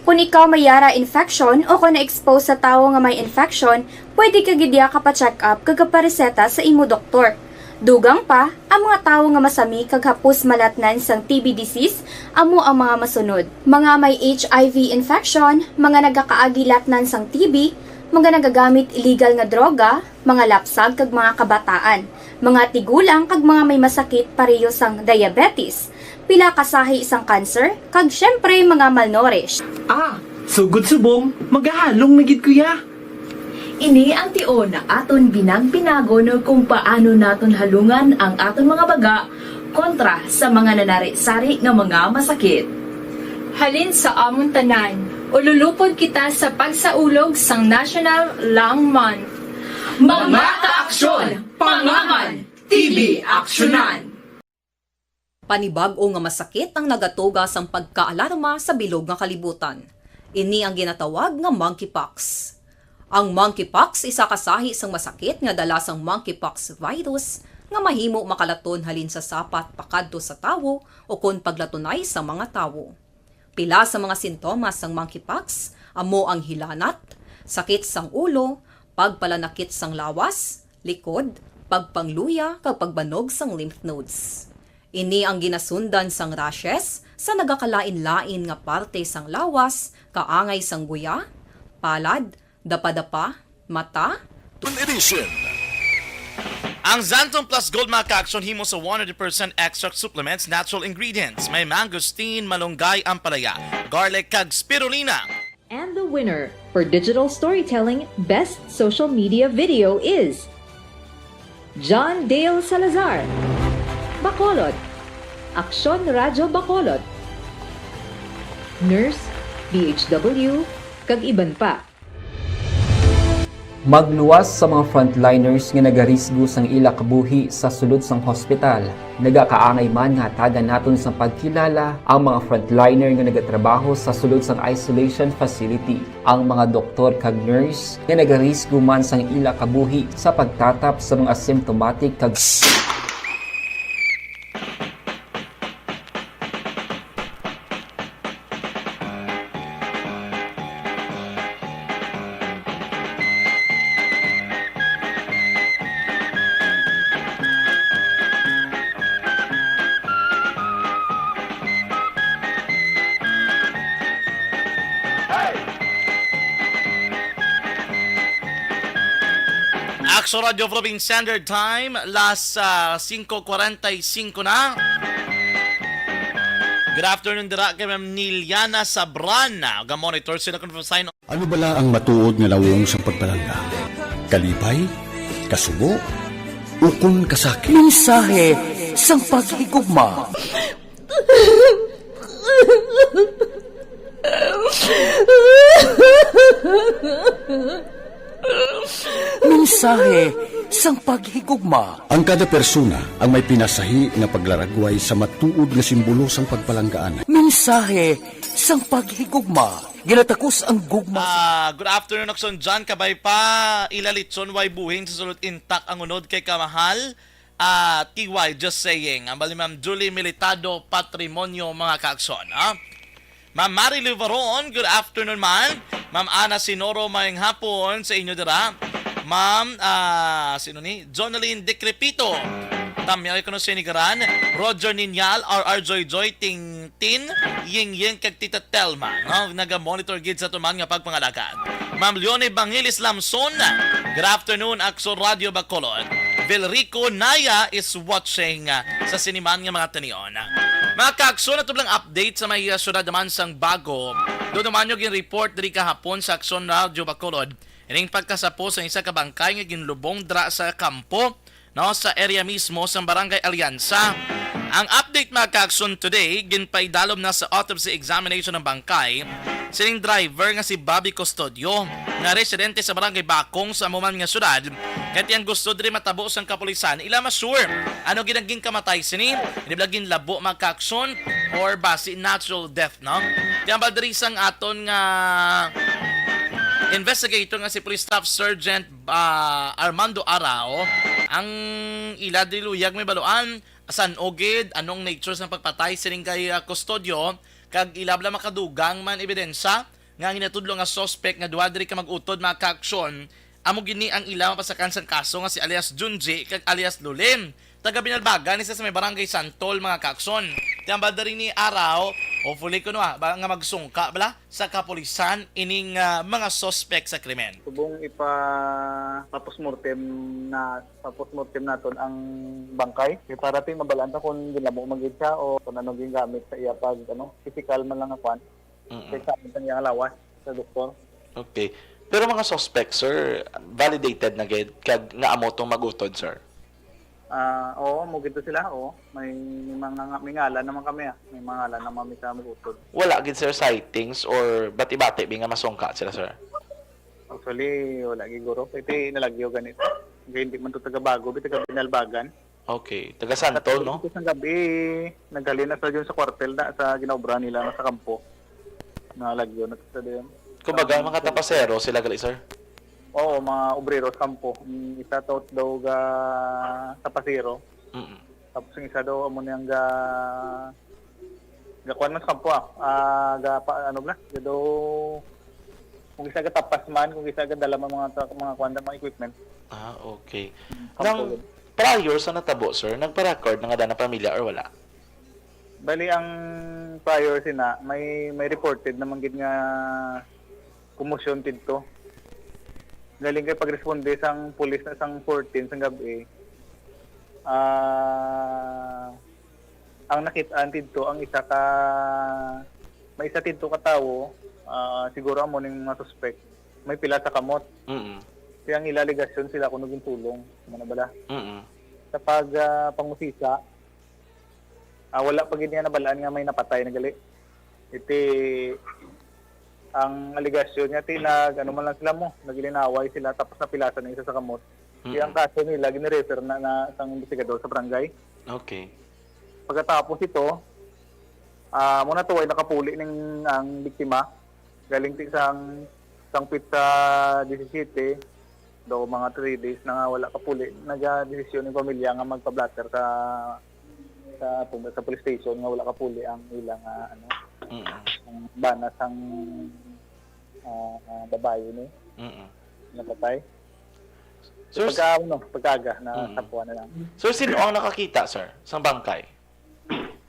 Kung ikaw may yara infection o kung na-expose sa tawo nga may infection, pwede ka gid ka pa-check up kag kapareseta sa imo doktor. Dugang pa, ang mga tawo nga masami kag hapos malatnan sang T B disease amo ang mga masunod: mga may H I V infection, mga nagakaagi latnan sang T B, mga nagagamit illegal nga droga, mga lapsag kag mga kabataan, mga tigulang kag mga may masakit pareho sang diabetes, pila ka sahi sang cancer, kag syempre mga malnourished. Ah, sugod subong, magahalong na gid ko ya. Ini ang tion nga aton binag-binagon kung paano naton halungan ang aton mga baga kontra sa mga nanari-sari nga mga masakit. Halin sa amon tanan, ululupod kita sa pagsaulog sang National Lung Month. Mga kaaksyon, pangaman, T B aksyonan. Panibag-o nga masakit ang nagatuga sang pagkaalarma sa bilog nga kalibutan. Ini ang ginatawag nga monkeypox. Ang monkeypox isa ka sahi sang masakit nga dala sang monkeypox virus nga mahimo makalaton halin sa sapat pakadto sa tawo ukon paglatunay sa mga tawo. Pila sa mga sintomas sang monkeypox amo ang hilanat, sakit sang ulo, pagpalanakit sang lawas, likod, pagpangluya, kag pagbanog sang lymph nodes. Ini ang ginasundan sang rashes sa nagakalain-lain nga parte sang lawas, kaangay sang guya, palad, dapadapa, mata, Edition. Ang Xanthone Plus Gold, mga kaaksyon, himo sa one hundred percent extract supplements, natural ingredients. May mangosteen, malunggay, ampalaya, garlic, kag spirulina. And the winner for digital storytelling best social media video is John Dale Salazar, Bacolod, Aksyon Radyo Bacolod, Nurse, D H W, kag iban pa. Magluwas sa mga frontliners nga nagarisgo sang ila kabuhi sa sulod sang hospital. Nagakaangay man nga hatagan naton sang pagkilala ang mga frontliner nga nagatrabaho sa sulod sang isolation facility, ang mga doktor kag nurse nga nagarisgo man sang ila kabuhi sa pagtatap sa mga asymptomatic kag Aksyon Radyo Philippine Standard Time, las, ah, singko kwarenta y singko na. Good afternoon dira kay Ma'am Niliana Sabran. Ga-monitor sila kung sign. Ano bala ang matuod nga lawong sang pagpalangga? Kalipay? Kasubo? Ukon kasakit? Mensahe sang paghigugma. Mensahe sang paghigugma. Ang kada persona ang may pinasahi nga paglaragway sa matuod nga simbolo sang pagpalanggaan. Mensahe sang paghigugma. Ginatakos ang gugma. Ah, good afternoon, Aksyon John. Kabay pa, ila litson, way buhing sa sulod, intact ang unod kay kamahal. Ah, T Y, just saying. Ang bali, Ma'am Julie Militado, Patrimonio, mga kaaksyon, ha? Ma'am Mary Livaron, good afternoon, ma'am. Ma'am Ana Sinoro, mayong hapon sa inyo dira. Ma'am, ah, sino ni? Jonalyn Decrepito. Tamyaw ko no sinigaran. Roger Ninyal, R R Joy Joy, Ting Tin, Ying Ying, kag Tita Telma, no? Naga-monitor gid sa tuman nga pagpangalagad. Ma'am Leonie Bangilis Lamson, good afternoon, Aksyon Radyo Bacolod. Vilrico Naya is watching, ah, sa siniman nga mga tinion. Mga kaaksyon, ato lang update sa may, ah, syudad naman sang Bago. Doon naman yung report diri kahapon sa Aksyon Radyo Bacolod. Ining pagkasapo sa isa ka bangkay nga ginlubong dira sa kampo, no, sa area mismo sa Barangay Alianza. Ang update, mga kaaksyon, today, ginpaidalom na sa autopsy examination ng bangkay sining driver nga si Bobby Custodio, nga residente sa Barangay Bakong sa amo man nga syudad. Kay ang gusto diri matabo sang kapulisan, ila ma-sure ano ginaging kamatay sini, hindi bala ginlabo, mga kaaksyon, or basi natural death, no? Kaya ba diri sang aton nga investigator nga si Police Staff Sergeant ah, Armando Arao, ang ila diluyag may baluan, san-o gid, anong nature sang pagpatay sining kay, ah, Custodio, kag ila bala makadugang man ebidensya nga ang ginatudlo nga suspect nga duha diri ka mag-utod, mga ka-aksyon, amo gini ang ila mapasakan sang kaso nga si alias Junji kag alias Lulin. Taga Binalbagan ni sa may Barangay Santol, mga ka-aksyon. Ti hambal diri ni Araw, hopefully kuno, ah, ba, nga magsungka bala sa kapulisan ining, ah, mga suspect sa krimen. Subong ipa-, pa-postmortem na, pa-postmortem naton ang bangkay. Kay para ti mabalaan ta kung ginlamo man gid siya o kung ano gingamit sa iya pag, ano, physical man lang nga kwan. Mm-mm. Sa exam sa iyang lawas sa doktor. Okay. Pero mga suspect, sir, validated na gid kag nga amo tong mag-utod, sir? Ah, oo, mo gid to sila, oo. May, may mga nga-, may ngalan naman kami, ah. May mga ngalan naman mi sa mag-utod. Wala gid, sir, sightings or bati-bati bi nga masungka sila, sir? Actually, wala gid guro. Kay ti nalagyo ganito. Kay hindi man to taga Bago, bi taga Binalbagan. Okay. Taga Santol, no? Tapos sa gabi, naghalin na sa dyan sa kwartel na sa ginaobra nila nga sa kampo. Nalagyo na sa dyan. Kumbaga, Ang mga tapasero sila gali, sir? Oo, mga obrero sa kampo. Ang isa to daw ga tapasero. Mm-mm. Tapos ang isa daw amo niyang ga gakuan man sa kampo, ah. Ah, ga pa, ano bala? Ga daw, kung isa ga tapas man, kung isa ga dala man mga ta-, mga kuan, mga equipment. Ah, okay. Kampo Nang yun. Prior sa natabo, sir, nagpa-record na nga daan ang pamilya or wala? Bali, ang prior sina, may, may reported naman gid nga komosyon didto. Galing kay pagresponde sang pulis na sang fourteen sang gab-i, ah, ang nakit-an didto ang isa ka, may isa didto ka tawo, ah, siguro amo ning mga suspect, may pila sa kamot. Mm. Kaya ang ila alegasyon sila kuno gintulong, ano bala? Mm. Sa pag, ah, pangusisa, ah, wala pa gid niya nabalaan nga may napatay na gali. Iti ang alegasyon niya, ti nag, ano man lang sila mo, nagilinaway sila, tapos napilasan ang isa sa kamot. Kaya ang Mm. kaso nila, ginirefer na, na sang investigador sa barangay. Okay. Pagkatapos ito, ah, mo na tuway nakapuli ning ang biktima. Galing ti sang, sang petsa disisiete, daw mga three days na nga wala kapuli, nagadesisyon yung pamilya nga magpa-blotter sa, sa, sa police station nga wala kapuli ang ilang, ah, ano, Mm. ang bana sang, ah, ah, babae ni Mm. napatay. Sir, Pagka, ano, pagkaaga na Mm. tapuan na lang. Sir, sino ang nakakita, sir, sang bangkay?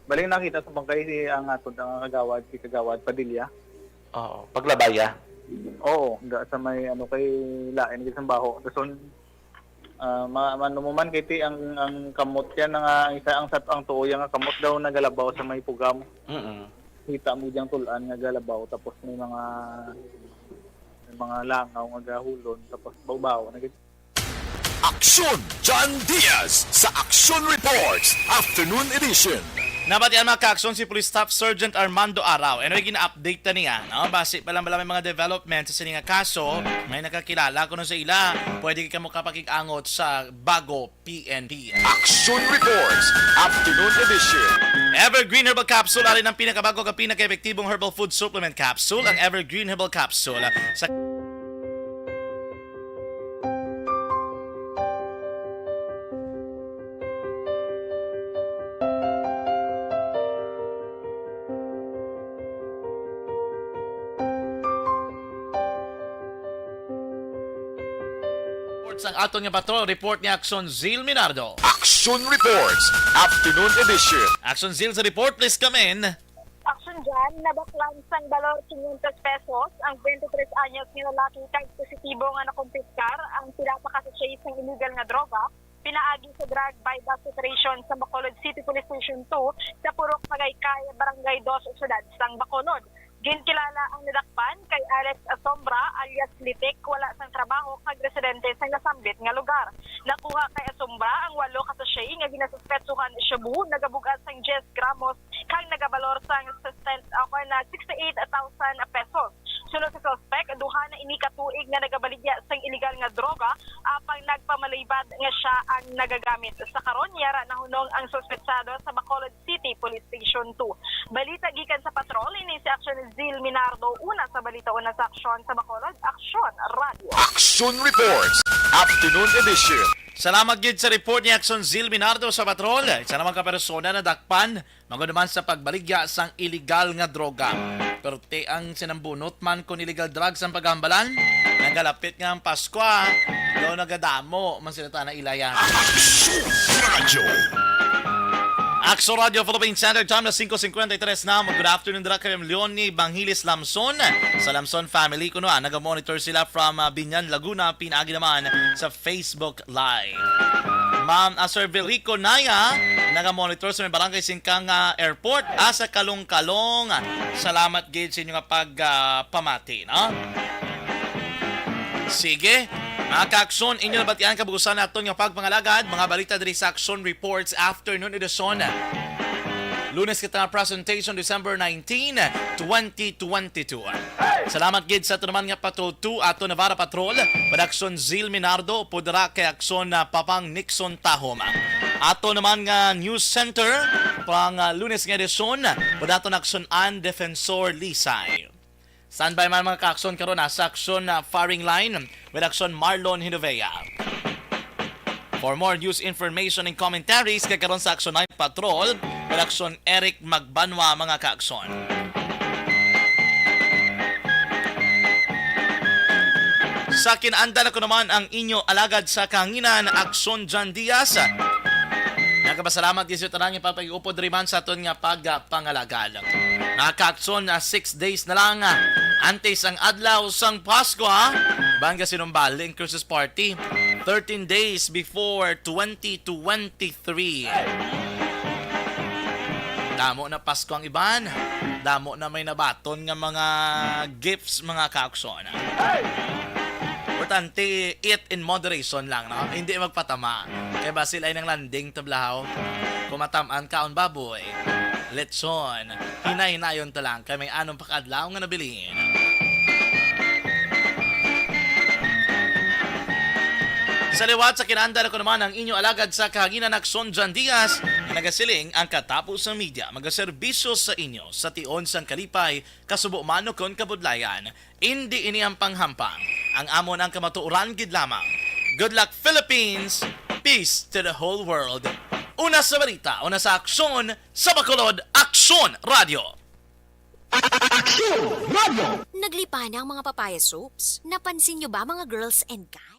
Baling nakita sa bangkay si ang aton ang kagawad, si Kagawad Padilla. Oo, paglabaya. Oo, da sa may ano kay lain gid sang baho. Dason, ah, ma-, ano mo man kay ti ang, ang kamot yan nga isa ang sat-, ang tuo yan nga kamot daw nagalabaw sa may pugam. Mm. Kita mo diyang tulan nga galabaw tapos may mga, may mga langaw nga gahulon tapos bawbaw na gid. Aksyon, John Diaz sa Aksyon Reports, Afternoon Edition. Nabatian, mga kaaksyon, si Police Staff Sergeant Armando Arao. Anyway, gina-update na niya, no? Basi pa lang bala may mga development sa sini nga kaso, may nakakilala kuno sa ila. Pwede kamo kapakig-angot sa Bago P N P. Aksyon Reports, Afternoon Edition. Evergreen Herbal Capsule, ari ang pinakabago kag pinaka-epektibong herbal food supplement capsule, ang Evergreen Herbal Capsule. Sa Reports ang aton nga patrol. Report ni Aksyon Zil Minardo. Aksyon Reports, Afternoon Edition. Aksyon Zil sa report, please come in. Aksyon dyan, nabaklan sang balor quinientos pesos ang twenty-three anyos nga lalaki kag positibo nga nakumpiskar ang pila ka sachet sang illegal nga droga pinaagi sa drug buy-bust operation sa Bacolod City Police Station two sa Purok Tagaytay, Barangay Dos, Syudad sang Bacolod. Ginkilala ang nadakpan kay Alex Asombra alias Litik, wala sang trabaho kag residente sa nasambit nga lugar. Nakuha kay Asombra ang walo ka sachet nga ginasuspetsuhan shabu, nagabug-at sang diyes gramos kag nagabalor sang sesenta, o kay na sixty-eight thousand pesos. Suno sa suspek, duha na ini ka tuig nga nagabaligya sang iligal nga droga, apang nagpamalaybad nga sia ang nagagamit. Sa karon, yara nahunong ang suspetsado sa Bacolod City Police Station two. Balita gikan sa patrol, ini si Action Zil Minardo, una sa balita, una sa aksyon sa Bacolod, Aksyon Radio. Action Reports, Afternoon Edition. Salamat gid sa report ni Action Zil Minardo sa patrol. Isa naman ka persona nadakpan, mago naman sa pagbaligya sang illegal nga droga. Pero ti ang sinambunot man kon illegal drugs ang paghambalan, nagalapit nga ang Pasko, ah. Daw nagadamo man sila ta na ilaya. Action Radio. Action Radio Philippine Standard Time na singko cincuenta y tres na. Good afternoon, dira kay Leonie Bangilis Lamson sa Lamson family. Kuno, ah, naga-monitor sila from, ah, Binyan, Laguna, pinaagi naman sa Facebook Live. Ma'am, ah, Sir Vilrico Naya, naga-monitor sa may barangay Singkang, ah, Airport, ah, sa Kalong-Kalong. Salamat gid sa inyo nga pag, ah, pamati, no? Sige, mga kaakson, inyo nabatian kabugusan naton nga pagpangalagad, mga balita diri sa Action Reports Afternoon Edition. Lunes kita nga presentation, December nineteen, twenty twenty-two. Salamat gid sa aton naman nga Patrol two, ato Navarra Patrol, Production Zil Minardo, pudra kay Action na Papang Nixon Tahom. Ato naman nga News Center, pang, ah, Lunes nga edisyon, pud aton Action An Defensor Lisay. Standby man, mga kaakson, karon na sa Action na Firing Line with Action Marlon Hinovea. For more news, information, and commentaries, kay karon sa Action Night Patrol, with Action Eric Magbanwa, mga kaakson. Sa kinaandan ako naman ang inyo alagad sa kahanginan, Action John Diaz. Nagapasalamat gid sa tanan nga pagpag-upod riman sa aton nga pagpangalagad. Mga kaakson, ah, six days na lang, ah, antes ang adlaw sang Pasko, ha? Bang ka sinumbali ang Christmas party? Thirteen days before twenty twenty-three. Damo na Pasko ang iban. Damo na may nabaton nga mga gifts, mga kaakson. Importante, eat in moderation lang, no? Hindi magpatama. Kay basil ay nang landing, tablahaw. Kung matamaan, kaon baboy, lechon, hinay-hinayon ta lang, kay may anom pa ka adlaw nga nabilin. Sa liwat sa kinaandan, ako naman ang inyo alagad sa kahanginan, Action John Diaz, nga nagasiling ang katapos sang media magaserbisyo sa inyo sa tion sang kalipay, kasubo man ukon kabudlayan. Indi ini ang panghampang. Ang amon ang kamatuoran gid lamang. Good luck, Philippines! Peace to the whole world! Una sa balita, una sa aksyon, sa Bacolod, Aksyon Radio! Aksyon Radio! Naglipana ang mga papaya soaps. Napansin nyo ba, mga girls and guys?